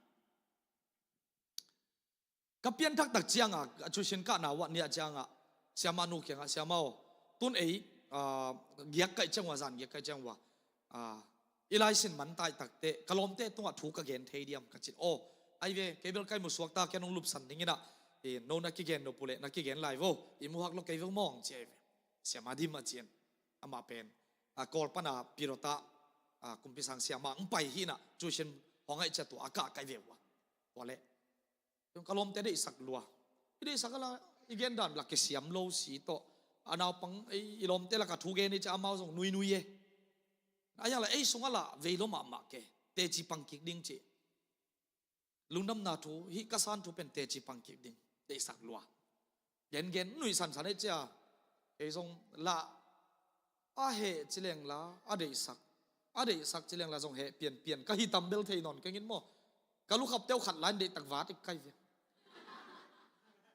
Ka pianthak tak ciangin, a tuition kahna uah ni-ah ciangin, siamah nu kiangah, "Siamah aw, tun ei, ah, giak kaih ciang uh a, zan giak kaih ciang uh a, ah, i laisin man taih takteh ka lawmte tungah thu ka gen thei diam?" ka cih. "Aw, ahi ve, kei bel ka mu suak ta, ken hong lupsan ding in ah, i, no na kigen nop uh leh na kigen lai vo, i muhak lo kei vo maw," ci ahi ve. Siamah dim a ci in, amah pen, ah, Kawl pana Pirota, ah, kumpi sang siamah hong pai hi in ah, tuition hong ngaih ciang tua a kah ka hi ve ua. Tua leh ka lawmte deihsak lua. I deihsak a lah, i gen dan lah kisiam lo si tawh. A naupang, i, i lawmte lakah thu gen hi ci a, amau zong nuinui e. Ahi hang lah ei sungah lah vei lo mahmah ke. Teci pang kik ding ci. Lungdamna thu, hih ka san thu pen teci pang kik ding. Deihsak lua. Gengen nuihsansan hi ci a. Kei zong lah a heh ci leng lah, a deihsak, a deihsak ci leng lah zong heh pianpian ka hi tam bel thei nawn keng in maw. Ka lukhapte uh khat lai in deihtak vat ik ka hi ve.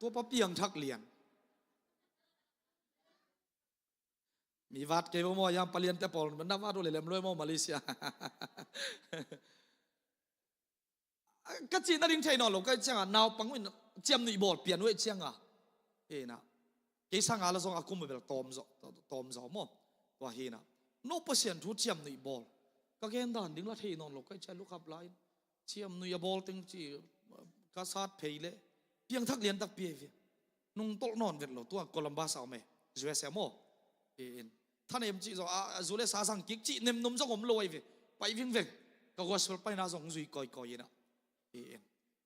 Tua pa piangthak lian. Mi vat kei vo maw, a hiang paliante pawl na vat uh leh lem lo e maw Malaysia. Ka cih nading thei nawn lo ka hih ciangin, naupang uh in ciamnuih bawl pian uh ahih ciangin, hi in ah, kei sangin lah zong a kum uh bel tawm zaw, tawm zaw maw. Tua hi in ah, no Pasian thu ciamnuih bawl, ka gen dan ding lah thei nawn lo ka hih ciang, lukhap lai in ciamnuih a bawl teng ci, ka sat phei leh piangthak lian takpi ahi ve. Nungtolh nawn vet lo, tua Columbus a om e, U S A maw. Hi in, thanem cih zong a, a zu le sa zang kik cih nemnum zong om lo ahi ve. Pai vingveng. Ka gospel paina zong zui kawikawi inah. I en.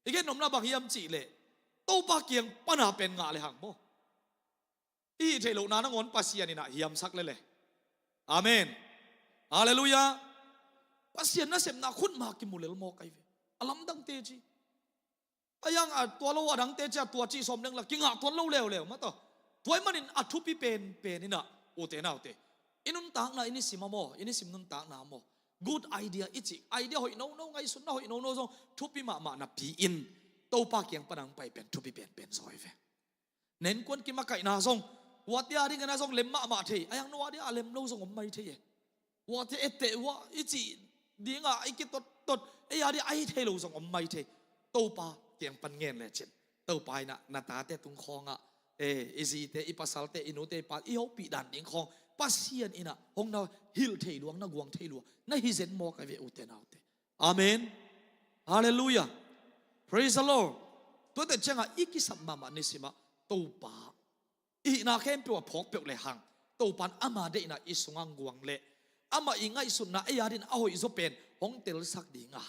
I gen nopna bang hiam cihleh, Topa kiang pana pen ngah le hang maw. I hih theih lohna nangawn Pasian inah hiamsak lele. Amen. Halleluiah. Pasian nasepna khut mah kimu lel mawk ai ve. A lamdangte ci. A yang a tua lo a dangte cia tua cih sawm lengla kingah tuan lo leuleu mataw. Tua ih manin a thupi penpen inah ute naute, i nuntakna i nisim a maw, i nisim nuntakna a maw, good idea i cih idea hoih nono, ngaihsutna hoih nono zong thupi mahmah napi-in Topa kiang pana hong pai pen thupi penpen zaw hi ve. Nenkuan kimakaihna zong, kuate a dingin a zong lem mahmah thei, a yang no a dia a lem lo zong om mai thei e. Kuate etteh uh ah i cih dinga i kitottot, ei a dia a hi thei lo zong om mai thei. Topa kiang pan ngen lecin Topa inah na tate tung khawngah, e, i zite, i pasalte, i nute, i pa i hopih dan ding khawng Pasian inah hong na hilh thei lua, na guang thei lua na hi zen mawk ai ve ute naute. Amen. Halleluiah. Praise the Lord. Tuate ciangah i kisap mahmah nisimah Topa i hihna khempeuh a phawk peuh le hang Topan ama deihna i sungah guang leh amah i ngaihsutna ei a din a hoih zaw pen hong telsak dinga,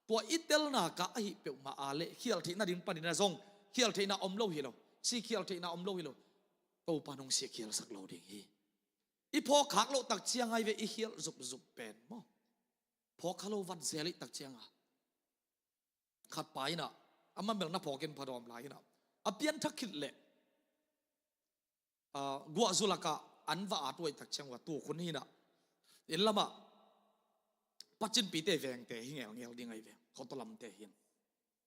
tua i telna ka ahi peuhmah a leh khialh theih nading panin a zong, khialh theihna om lo hi lo, si khialh theihna om lo hi lo. Topan hong si khialhsak lo ding hi. I phawk khak loh tak ciang ai ve i khialh zupzup pen maw. Phawk kha lo vat zel ih tak cianga khatpa inah, a mamelna phawkin phadawm lai inah a pianthak khit leh, a, guahzu lakah an va at uh ih tak ciang uh a tuk hun hinah inn lamah pacinpite vengte hi ngelngel ding ai ve, khotolamte hin.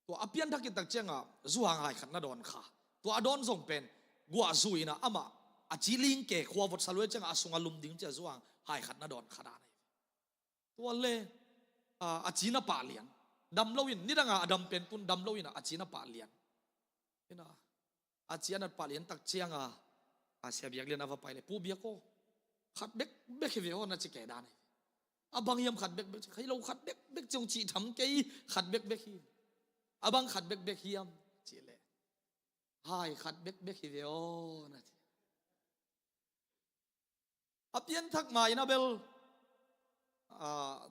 Tua a pianthak ih tak cianga zuhang hai khat na dawn kha. Tua a dawn zong pen guahzu inah amah a ci lingke khua votsa luai cianga a sunga lum ding cia zuhang hai khat na dawn kha dan ai ve. Tua le, a, a ci na pah lian. Dam lo in, nidanga a dam pen tun dam lo in a ci na pah lian. Ina, a ci a nat pah lian tak cianga, a, Sia Biak Lian a va pai le, Pu Biak aw, khat bekbek hi ve aw na ci kei dan hi. A bang hiam khat bekbek, khai lo khat bekbek ciong cih tham kei khat bekbek hi. A bang khat bekbek hiam, ci le. Hai khat bekbek hi ve aw na ci. A pianthak ma in a bel, a,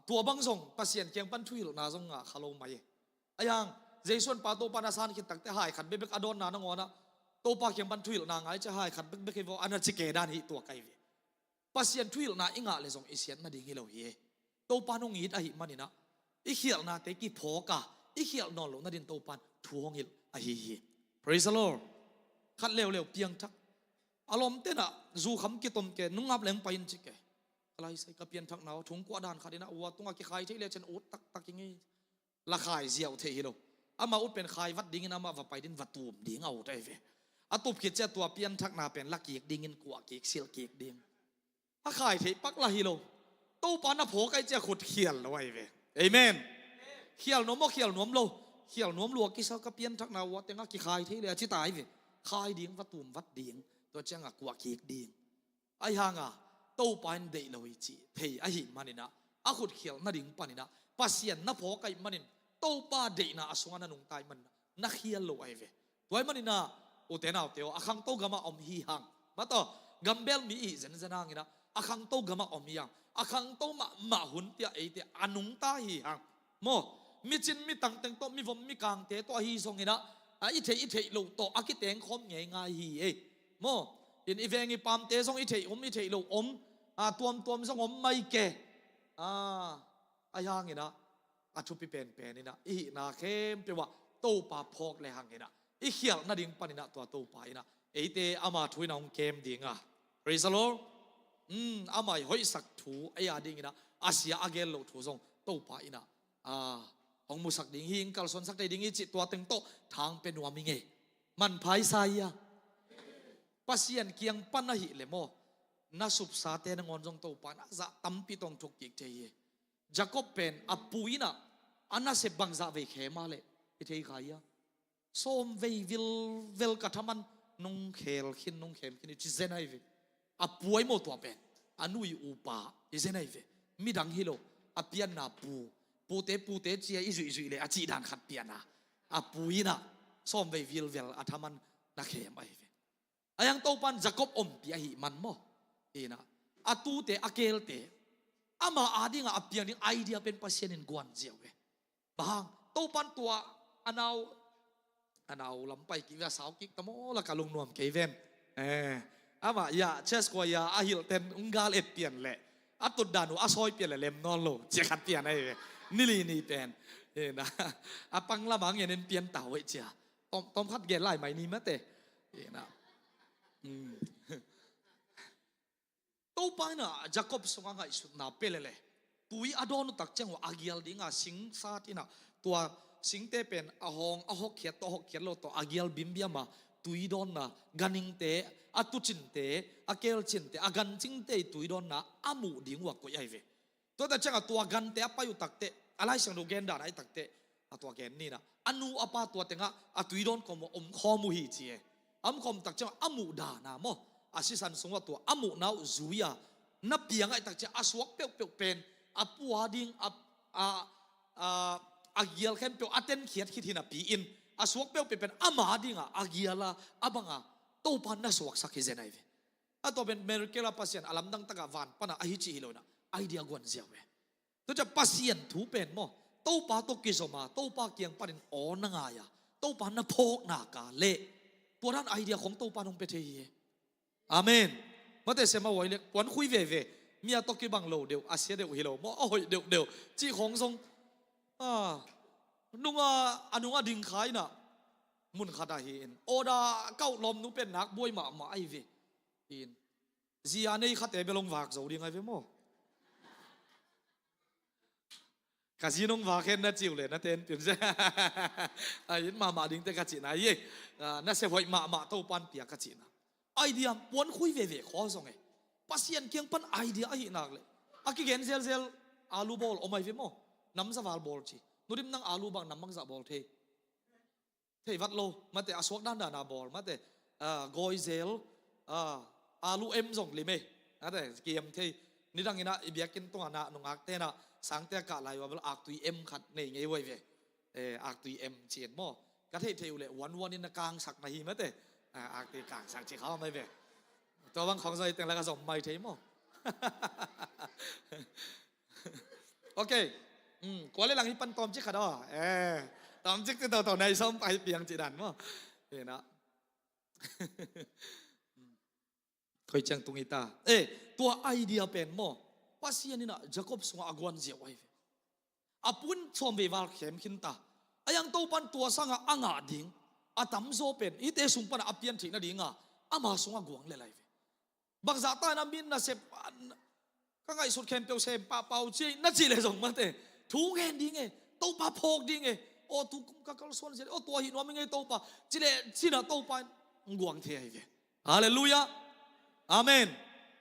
tua bang zong Pasian kiang pan thuhilhna zong ngah kha lo mai e. A yang, Jesu an pa Topa na san khit takte hai khat bekbek a dawnna nangawnah Topa kiang pan thuhilhna ngai cia hai khat bekbek hi vaw ana ci ke dan hi tua kai ve. Pasian thuhilhna i ngah le zong i siat nading hi lo hi e. Topa nong it ahi maninah i khialhnate kiphawk a, i khialh nawn loh nadin Topan thu hong hilh ahi hi. Praise the Lord. Khat leuleu piangthak. A lawm tenah zukham kitom ke, nungap leng pai in ci ke. Ka laisai ka pianthakna aw, thungkuah dan khatinah ua tungah kikhai thei lecin ut taktak i ngei. La khai ziau thei hi lo. Amah ut pen khai vat dingin amah va pai din va tum ding a ut ai ve. A tup khit cia tua pianthakna pen la kik dingin kuah kik silh kik ding. A khai theih pak la hi lo. Topa na phawk ai cia khut khial lo ai ve. Amen. Khial nuam aw, khial nuam lo. Khial nuam lua kisa ka pianthakna ua tengah kikhai thei le a ci ta ai ve. Khai ding va tum vat ding. Tua ciangah kuah kik ding. Ahi hanga Topa in deih lo hi cih thei ahi maninah a khut khial nading paninah Pasian na phawk ai manin Topa deihna a sungah na nungta ai maninah na khial lo ai ve. Tua ai maninah ute naute aw, a khangto gamah om hi hang. Mataw, gambel mi i zenzen hanginah a khangto gamah om hi hang. A khangto mahmah hun tiah eite a nungta hi hang. Maw, micin mitang teng tawh, mivom mikangte tawh ahi zonginah, a, i theih i theih loh tawh a kitengkhawm ngeingai hi ei. Maw, in i veng i pamte zong i theih om i theih loh om, a, tuamtuam zong om mai ke. A, ahi hanginah a thupi penpen inah i hihna khempeuh ah Topa phawk le hanginah i khialh nading paninah tua Topa inah eite ama thu inah hong kem dinga. Praise the Lord. Um, amah i hoihsak thu ei a dinginah a sia a gel loh thu zong Topa inah, a, hong musak ding hi, hong kalsuansak thei ding hi cih tua teng tawh thang pe nuam i ngei. Manpha i sa hi a. Pasian kiang pan ahi le maw, na supsate nangawn zong Topa na zah tampi tawng thuk kik thei hi. Jacob pen a pu inah a nasep bangzah vei khem a leh i thei kha hi a. Sawm vei vilvel ka thaman nong khel khin, nong khem khin i ci zen ai ve. A pu ai maw tua pen, a nu i upa i zen ai ve. Midang hi lo, a pianna pu, pute pute cia i zuihzuih le a cih dan khat piana a pu inah sawm vei vilvel a thaman na khem ai ve. A yang Topan Jacob ompih ahi man maw. Inah a tute a kelte Ama adingah a piang ding idea pen Pasian in guan ziau ve. Bang hang, Topan tua a nau, a nau lam pai kik ve, a sau kik ta maw, la ka lungnuam kei ven. Eh, amah ya, church kua ya, a hilh ten ung gal et pian leh, a tutdan uh a sawi pian leh lem nawn lo, cia khat pian ahi ve. Nili ni pen. Ina, a pang lamah ngen en pian ta uh eh cia. Tom, tom khat gen lai mai ni mate. Ina. Hmm. Topa in ah Jacob sungah ngaihsutna pia lele. Tui a dawn uh tak ciang uh a gial ding a sing sat in ah tua singte pen a hawng a hawkkhiat tawh a hawkkhiat lo tawh a gial bimbiam a tui dawnna ganhingte, a tucinte, a kelcinte, a gancingte i tui dawnna a muh ding uh a koih ahi ve. Tua tak ciangah tua gante a pai uh takteh, a Lai Siangtho gen dan ahi takteh, a tua gen ni in ah, a nu a pa tua tengah a tui dawn kawm uh om khawm uh hi ci e. A om khawm tak ciangah a muh dan a maw, a sisan sungah tua a muhna uh zui a, na piang ahi tak ciang a suak peuhpeuh pen a pua ding a, a, a, a gial khempeuh a tenkhiat khit hi napi in, a suak peuhpeuh pen ama dingah a gial a, a bang a Topa na suaksak hi zen ahi ve. A tua pen miracle a Pasian a lamdang takah van panah ahi cih hi lo in ah, idea guan ziau ve. Tua ciah Pasian thu pen maw, Topa tawh kizom a, Topa kiang panin aw na ngai a, Topa na phawk nak a leh, tua dan idea khong Topa nong pia thei hi. Amen. Mate sem a huai lek puan khui veve, mi a tawh kibang lo deuh, a sia deuh hi lo maw, a hoih deuhdeuh cih khong zong, a, nunga, a nunga ding kha in ah, mun khat ahi in, order kauh lawm nu pen nak buai mahmah ahi ve. In. Zi a nei khate bel hong vak zo ding ahi ve maw? Ka zi nong vak hen na ci uh leh na ten piun se. A it mahmah dingte ka cihna hi. Ah, na sep hoih mahmah Topan pia ka cihna. Idea puan khui veve khaw zong e. Pasian kiang pan idea ahi nak leh, a kigen zelzel alu bawl om ahi ve maw? Namzaval bawl ci. Nudim nang alu bang nam bangzah bawl thei? Thei vat lo, mate a suak dandan a bawl, mate, ah, gawizel, ah, alu em zong lim ei, mate, kiam thei. Nidang in ah i biakinn tungah na nungak ten ah sangte a kah lai uh a bel aktui em khat nei ngei uh ahi ve. Eh, aktui em ci-in maw. Ka theih theih uh leh vuanvuan in na kangsak na hi mate. Ah, aktui kangsak ci kha om ahi ve. Tua bang khong zong hi teng la ka zom mai thei maw. Ok. Hmm, kua le lang hi pan tawmcik khat aw. Eh, tawmcik ci toto nai sawm pai piang ci dan maw. Hi na. Koi ciang tung hi ta. Eh, tua idea pen maw, Pasian in ah Jacob sungah a guan ziau ahi ve. A pun sawm vei val khem khin ta. A yang Topan tua sangah a ngah ding, a tamzaw pen hihte sung panah a pian theih nadinga ama sungah guang lel ahi ve. Bangzah ta in a min nasep, ka ngaihsut khempeuh sem pahpah uh ci ei na cih leh zong mate, thu ngen ding e, Topa phawk ding e. Aw, tu kum ka kalsuan zia, aw, tua hi nuam ing ei Topa ci leh, ci in ah Topa in guang thei ahi ve. Halleluiah. Amen.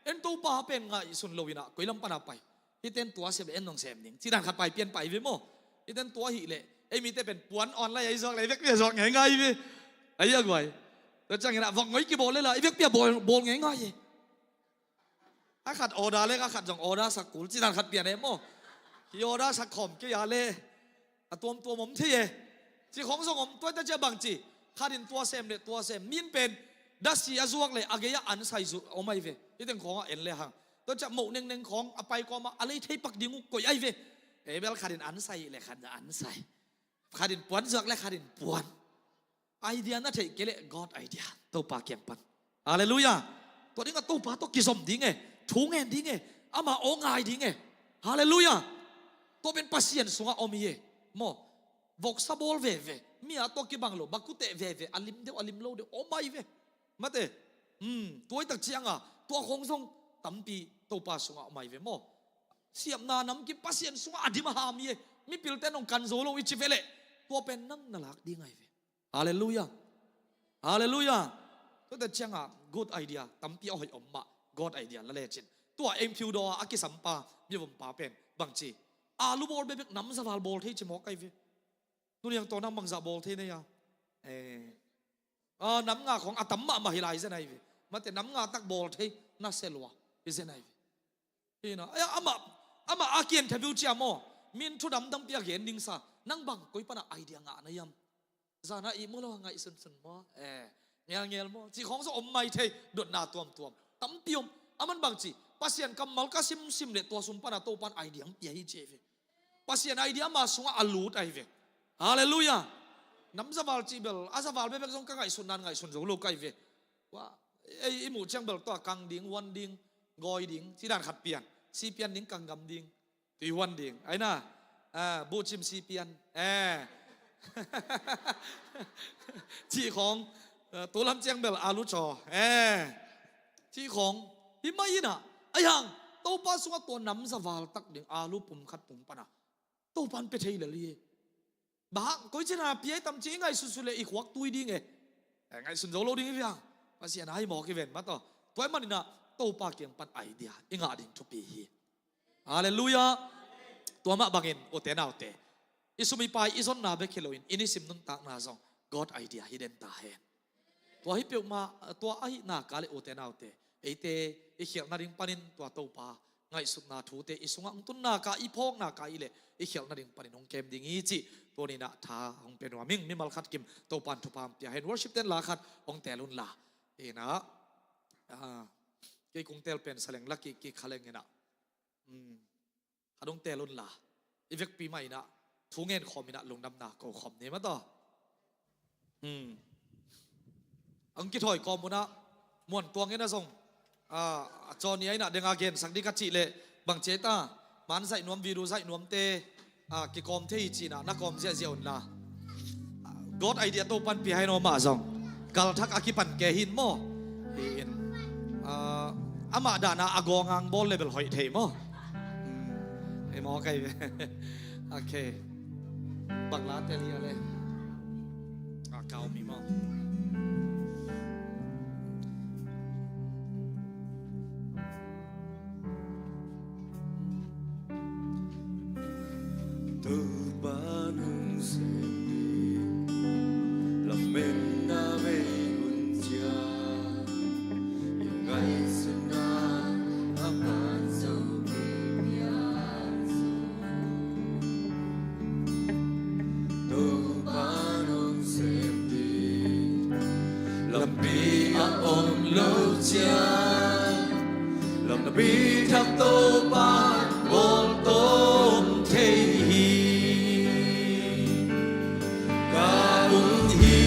En Topa pen ngaihsun lo in ah koi lam pan a pai, hihte in tua sem leh en nong sem ding ci dan khat pai pian pai ve maw. Hihte in tua hi leh ei mite pen puan online ahi zuak leh i vekpi a zuak ngeingai ve. Ahi a guai. Tua ciangin ah vok ngoi kibawl leh la i vekpi a bawl, bawl ngeingai e. A khat order lek, a khat zong order sak kul ci dan khat pian e maw. Hi order sak khawm kei a leh a tuamtuam om thei e. Ci khong zong om, tua i ta cia bang ci, khat in tua sem leh tua sem, min pen dasi a zuak leh a gei a ansai zu om ahi ve. Hih teng khawngah en lehang, tua cia moh nengneng khawng a pai kawmah a lei thei pak ding uh koih ahi ve. Ei bel khat in ansai leh khat in ansai, khat in puan zuak leh khat in puan. Idea na theih kei leh God idea, Topa kiang pan. Halleluiah. Tua dingah Topa tawh kizom ding e, thu ngen ding e, ama aw ngai ding e. Halleluiah. Tua pen Pasian sungah om hi e. Maw, voksa bawl veve, mi a tawh kibang lo, bakuteh veve, a lim deuh a lim lo deuh om ahi ve. Mate, hmm, tua i tak cianga tua khong zong tampi Topa sungah om ahi ve maw. Siamna namkim Pasian sungah a dim a ham hi e. Mipilte nong kan zo lo i ci ve leh, tua pen nang na lak ding ahi ve. Halleluiah. Halleluiah. Tua i tak cianga good idea tampi a hoih om mah, God idea la lecin. Tua eng phiudaw a kisampa, mivompa pen bang ci, alu bawl bekbek namzaval bawl thei ci mawk ahi ve. Nuniang tawh nang bangzah bawl thei nei a? Eh. Ah, nam nga khawng a tam mahmah hi lai zen ahi ve. Mate nam nga tak bawl thei na se lua hi zen ahi ve. Hi na, eh, amah, amah a kian thabiu cia maw, min thu damdampi a gen ding sa, nang bang koi panah idea ngah na hiam? Zana i mu lo a ngaihsunsun maw? Eh, ngelngel maw? Ci khawng zong om mai thei, dotna tuamtuam tampi om. A man bang ci, Pasian kammal ka simsim le tua sung pana Topan idea hong pia hi ci hi ve. Pasian idea ama sungah a lut ahi ve. Halleluiah. Nam zaval cih bel a zaval bekbek zong ka ngaihsutna in ngaihsun zo lo ka hi ve. Ei i muh ciang bel tua kang ding, huan ding, gawi ding, ci dan khat pian, si pian ding, kang gam ding, tui huan ding, aina, buhcim si pian, cih khawng, tu lam ciang bel alu caw, cih khawng hi mah inah, aihang Topa sungah tua nam zaval tak ding alu pum khat pum pana Topan pia thei lel hi. Bang hang koi cina pia i tam ci i ngaihsutsuh le i khuak tui ding e. Ngaihsun zo lo ding i viang. Pasian a hi mawk i ven mataw. Tua i maninah Topa kiang pan idea i ngah ding thupi hi. Halleluiah. Tua mah bangin ute naute, i sum i pai i zonna bek hi loin i nisim nuntakna zong God idea hi den ta hen. Tua hi peuhmah, tua ahi naka le ute naute, eite i khialhna ding panin tua Topa ngaihsutna thute i sungah hong tun naka, i phawk naka i le i khialhna ding panin hong kem ding hi cih tuninah tha hong pia nuam ing. Mimal khat kim Topan thupha hong pia hen. Worship ten la khat hong tel unla. Inah, kei kung tel pen saleng la kik kik khaleng inah. Khat hong tel unla, i vekpi mah inah thu ngen khawm inah lungdamna ko khawm ni mataw. Ang kithawi kawm unah muan tuang inah zong a cawni a inah denga gensak dih ka cih leh bang ciai ta man zaih nuam, video zaih nuamte kikawm thei hi cinah na kawm ziahziah unla. God idea Topan pia hai naw mah zong kalthak a kipan ke hin maw? Hi in, amah dana a gawngang bawl le bel hoih thei maw? Ei maw kai ve. Okay. Bang la tel hi a le a kau mi maw? Topa nung sem ding lamen na vei un ciang i ngaihsutna a pan zo kei piang zo. Topa nung sem ding lampi a om lo ciang lampi thak Topa bawl tawm thei hi. Ka um hi,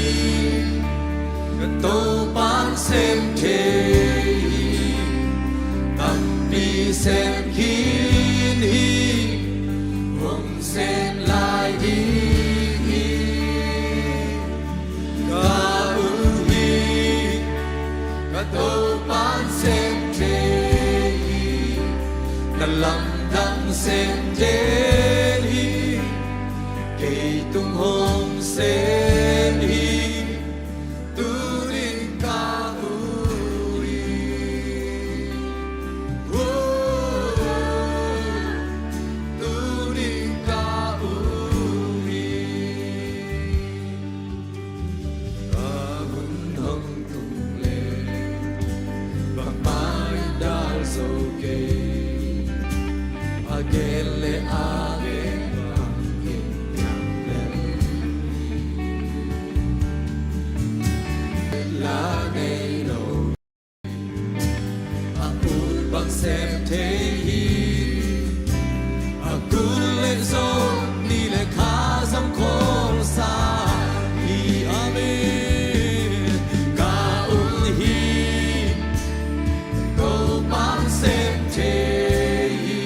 ka Topa sem thei hi. Tampi sem khin hi, hong sem lai ding hi. Ka um hi, ka Topa sem thei hi. Na lamdang sem thei hi. Kei tung hong sem hi. Tunin ka um hi. Tunin ka um hi. A hun hong tung le bangmah in dal zo kei. A gen le a gen bangin piang lel. La nei lo. A ut bang sem thei hi. A kul le zawh ni le kha zong kholsa hi. Amen. Ka um hi. Topa sem thei hi.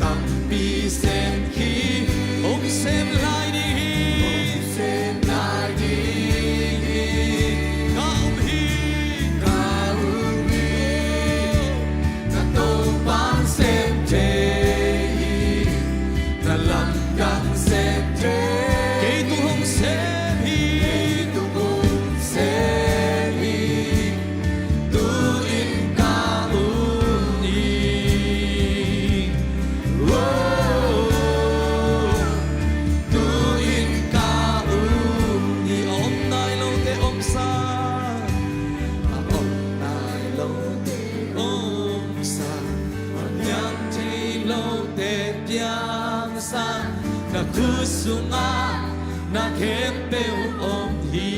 Tampi sem khin. Hong sem lai ding hi. Hong sem lai ding hi. Ka um hi. Ka um hi. Ka Topa sem thei hi. Na lamdang sem thei. Kei tung hong sem hi. Kei tung hong sem hi. Tu-in ka um hi. Oh, tu-in ka um hi. A om nai lote omsa. A om nai lote omsa. A piang thei lote piangsa. Na khut sungah na khempeuh om hi.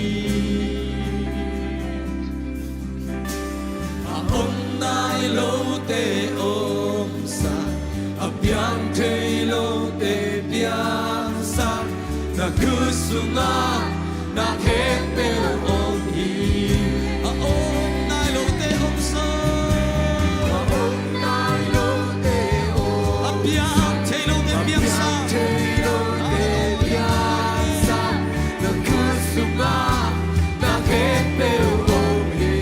A om Nai lote omsak, a piang thei lote piangsak, na khut sungah na khempeuh om hi. A om nai lote omsak, a om nai lote omsak, a piang thei lote piangsak, a piang thei lote piangsak, na khut sungah na khempeuh om hi.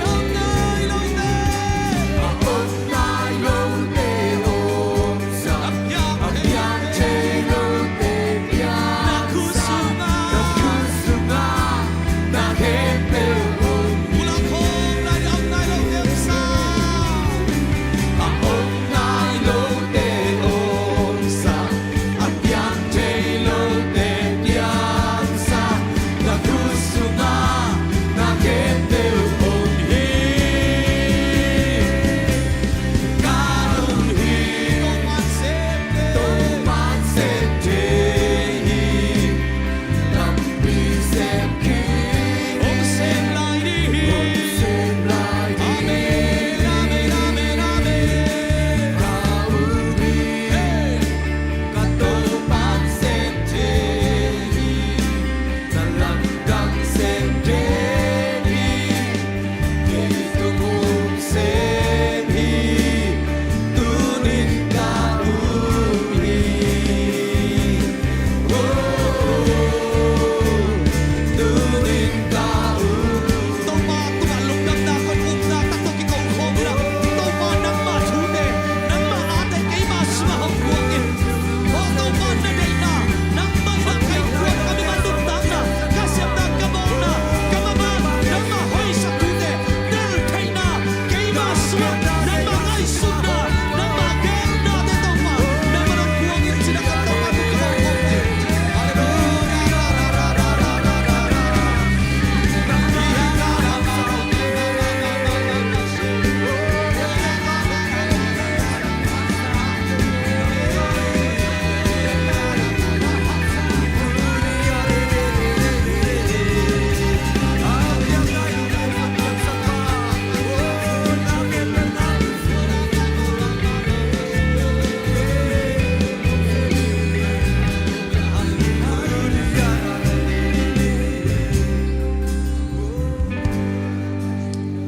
A om nai lote, a om nai lote omsak, a piang thei lote piangsak, na khut sungah, na khut sungah na khempeuh om hi. A om nai lote omsak, a om nai lote omsak, a piang thei lote piangsak, na khut sungah na khempeuh om hi. Ka lung hi, Topa'n sem thei, Topa'n sem thei hi. Lampi sem kik, hong sem lai ding hi, hong sem lai ding hi. Amen, amen, amen, amen. Ka lung hi, hey, ka Topa'n sem thei hi. Na lamdang sem thei hi. Kei tung um sem hi. Tuni-in ka um hi. Oh, oh, oh. Tuni-in ka um. Topa tungah lungdamna kong upna tak tawh kiko khawm hi. Topa nangmah thute, nangmah aate keima sungah hong guang in. Aw Topa, na deihna, nangmah in ah ka innkuan, ka mimal nuntakna, ka sepna, ka bawlna, ka maban, nangmah hoihsak thute, delh theihna, keima sungah nangmah ngaihsutna, nangmah gennate Topa, nangmah hong guang in ci-in ah ka Topa tungah kiko khawm hi. Halleluia.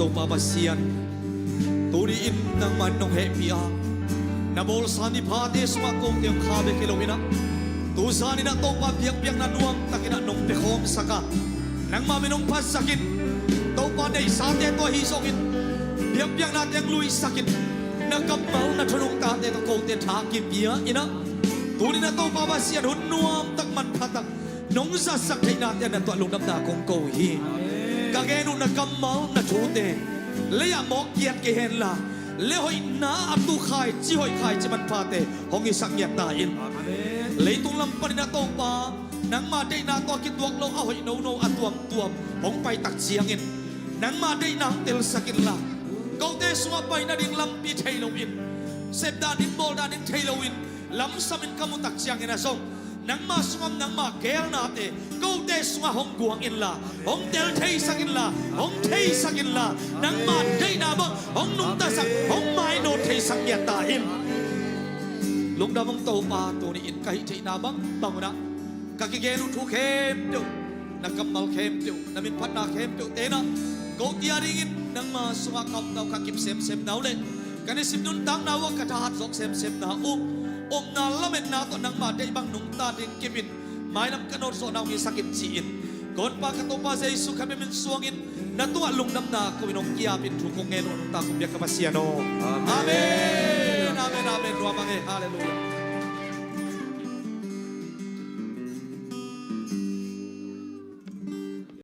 Topa Pasian, tuni-in nangmah in nong hehpih a, na bawlsa ni phate sungah kote hong kha bek hi lo-in ah, tu zan in ah Topa biakpiakna nuamtak in ah nong pia khawmsak a, nangmah min hong phatsak in. Topa neihsate tawh ahi zongin biakpiaknate hong luihsak in, na kammal na thu nungtate tawh kote tha kipia in ah, tuni-in ah Topa Pasian, hun nuamtak manpha tak nong zatsak theihnate na tungah lungdamna kong ko hi. Amen. Ka gen uh na kammal na thute lei-ah mawk kiat kei henla, lei hoihna a tu khaici, hoih khaici manphate hong hisak ngiat ta in. Amen. Leitung lam panin ah Topa, nangmah deihna tawh a kituak lo a hoih nono a tuamtuam hong pai tak ciangin, nangmah deihna hong telsak inla, kote sungah pai nading lampi thei loin, sep dan in, bawl dan in thei loin, lamsam in ka mu tak ciangin ah zong, nangmah sungah nangmah geelnate kote sungah hong guang inla, hong tel theisak inla, hong theisak inla, nangmah deihna bang hong nungtasak, hong mainawt theisak ngiat ta in. Lungdam ung Topa, tuni-in ka hih theihna bangbang un ah ka kigen uh thu khempeuh, na kammal khempeuh, na minphatna khempeuhte in ah kote a dingin nangmah sungah ka omna uh ka kip semsemna uh leh ka nisim nuntakna uh ah ka thahat zawk semsemna uh, upna lametna tawh nangmah deih bang nungta ding kipin, mailam ka nawt zawhna hong hisak in ci-in, ka Honpa ka Topa Jesu Khazih min suangin na tungah lungdamna ko-in hong ki-apin thu kong ngen uh a, nungta kong biak ka Pasian aw. Amen. Amen, amen, amen. Nuam ang e. Halleluia.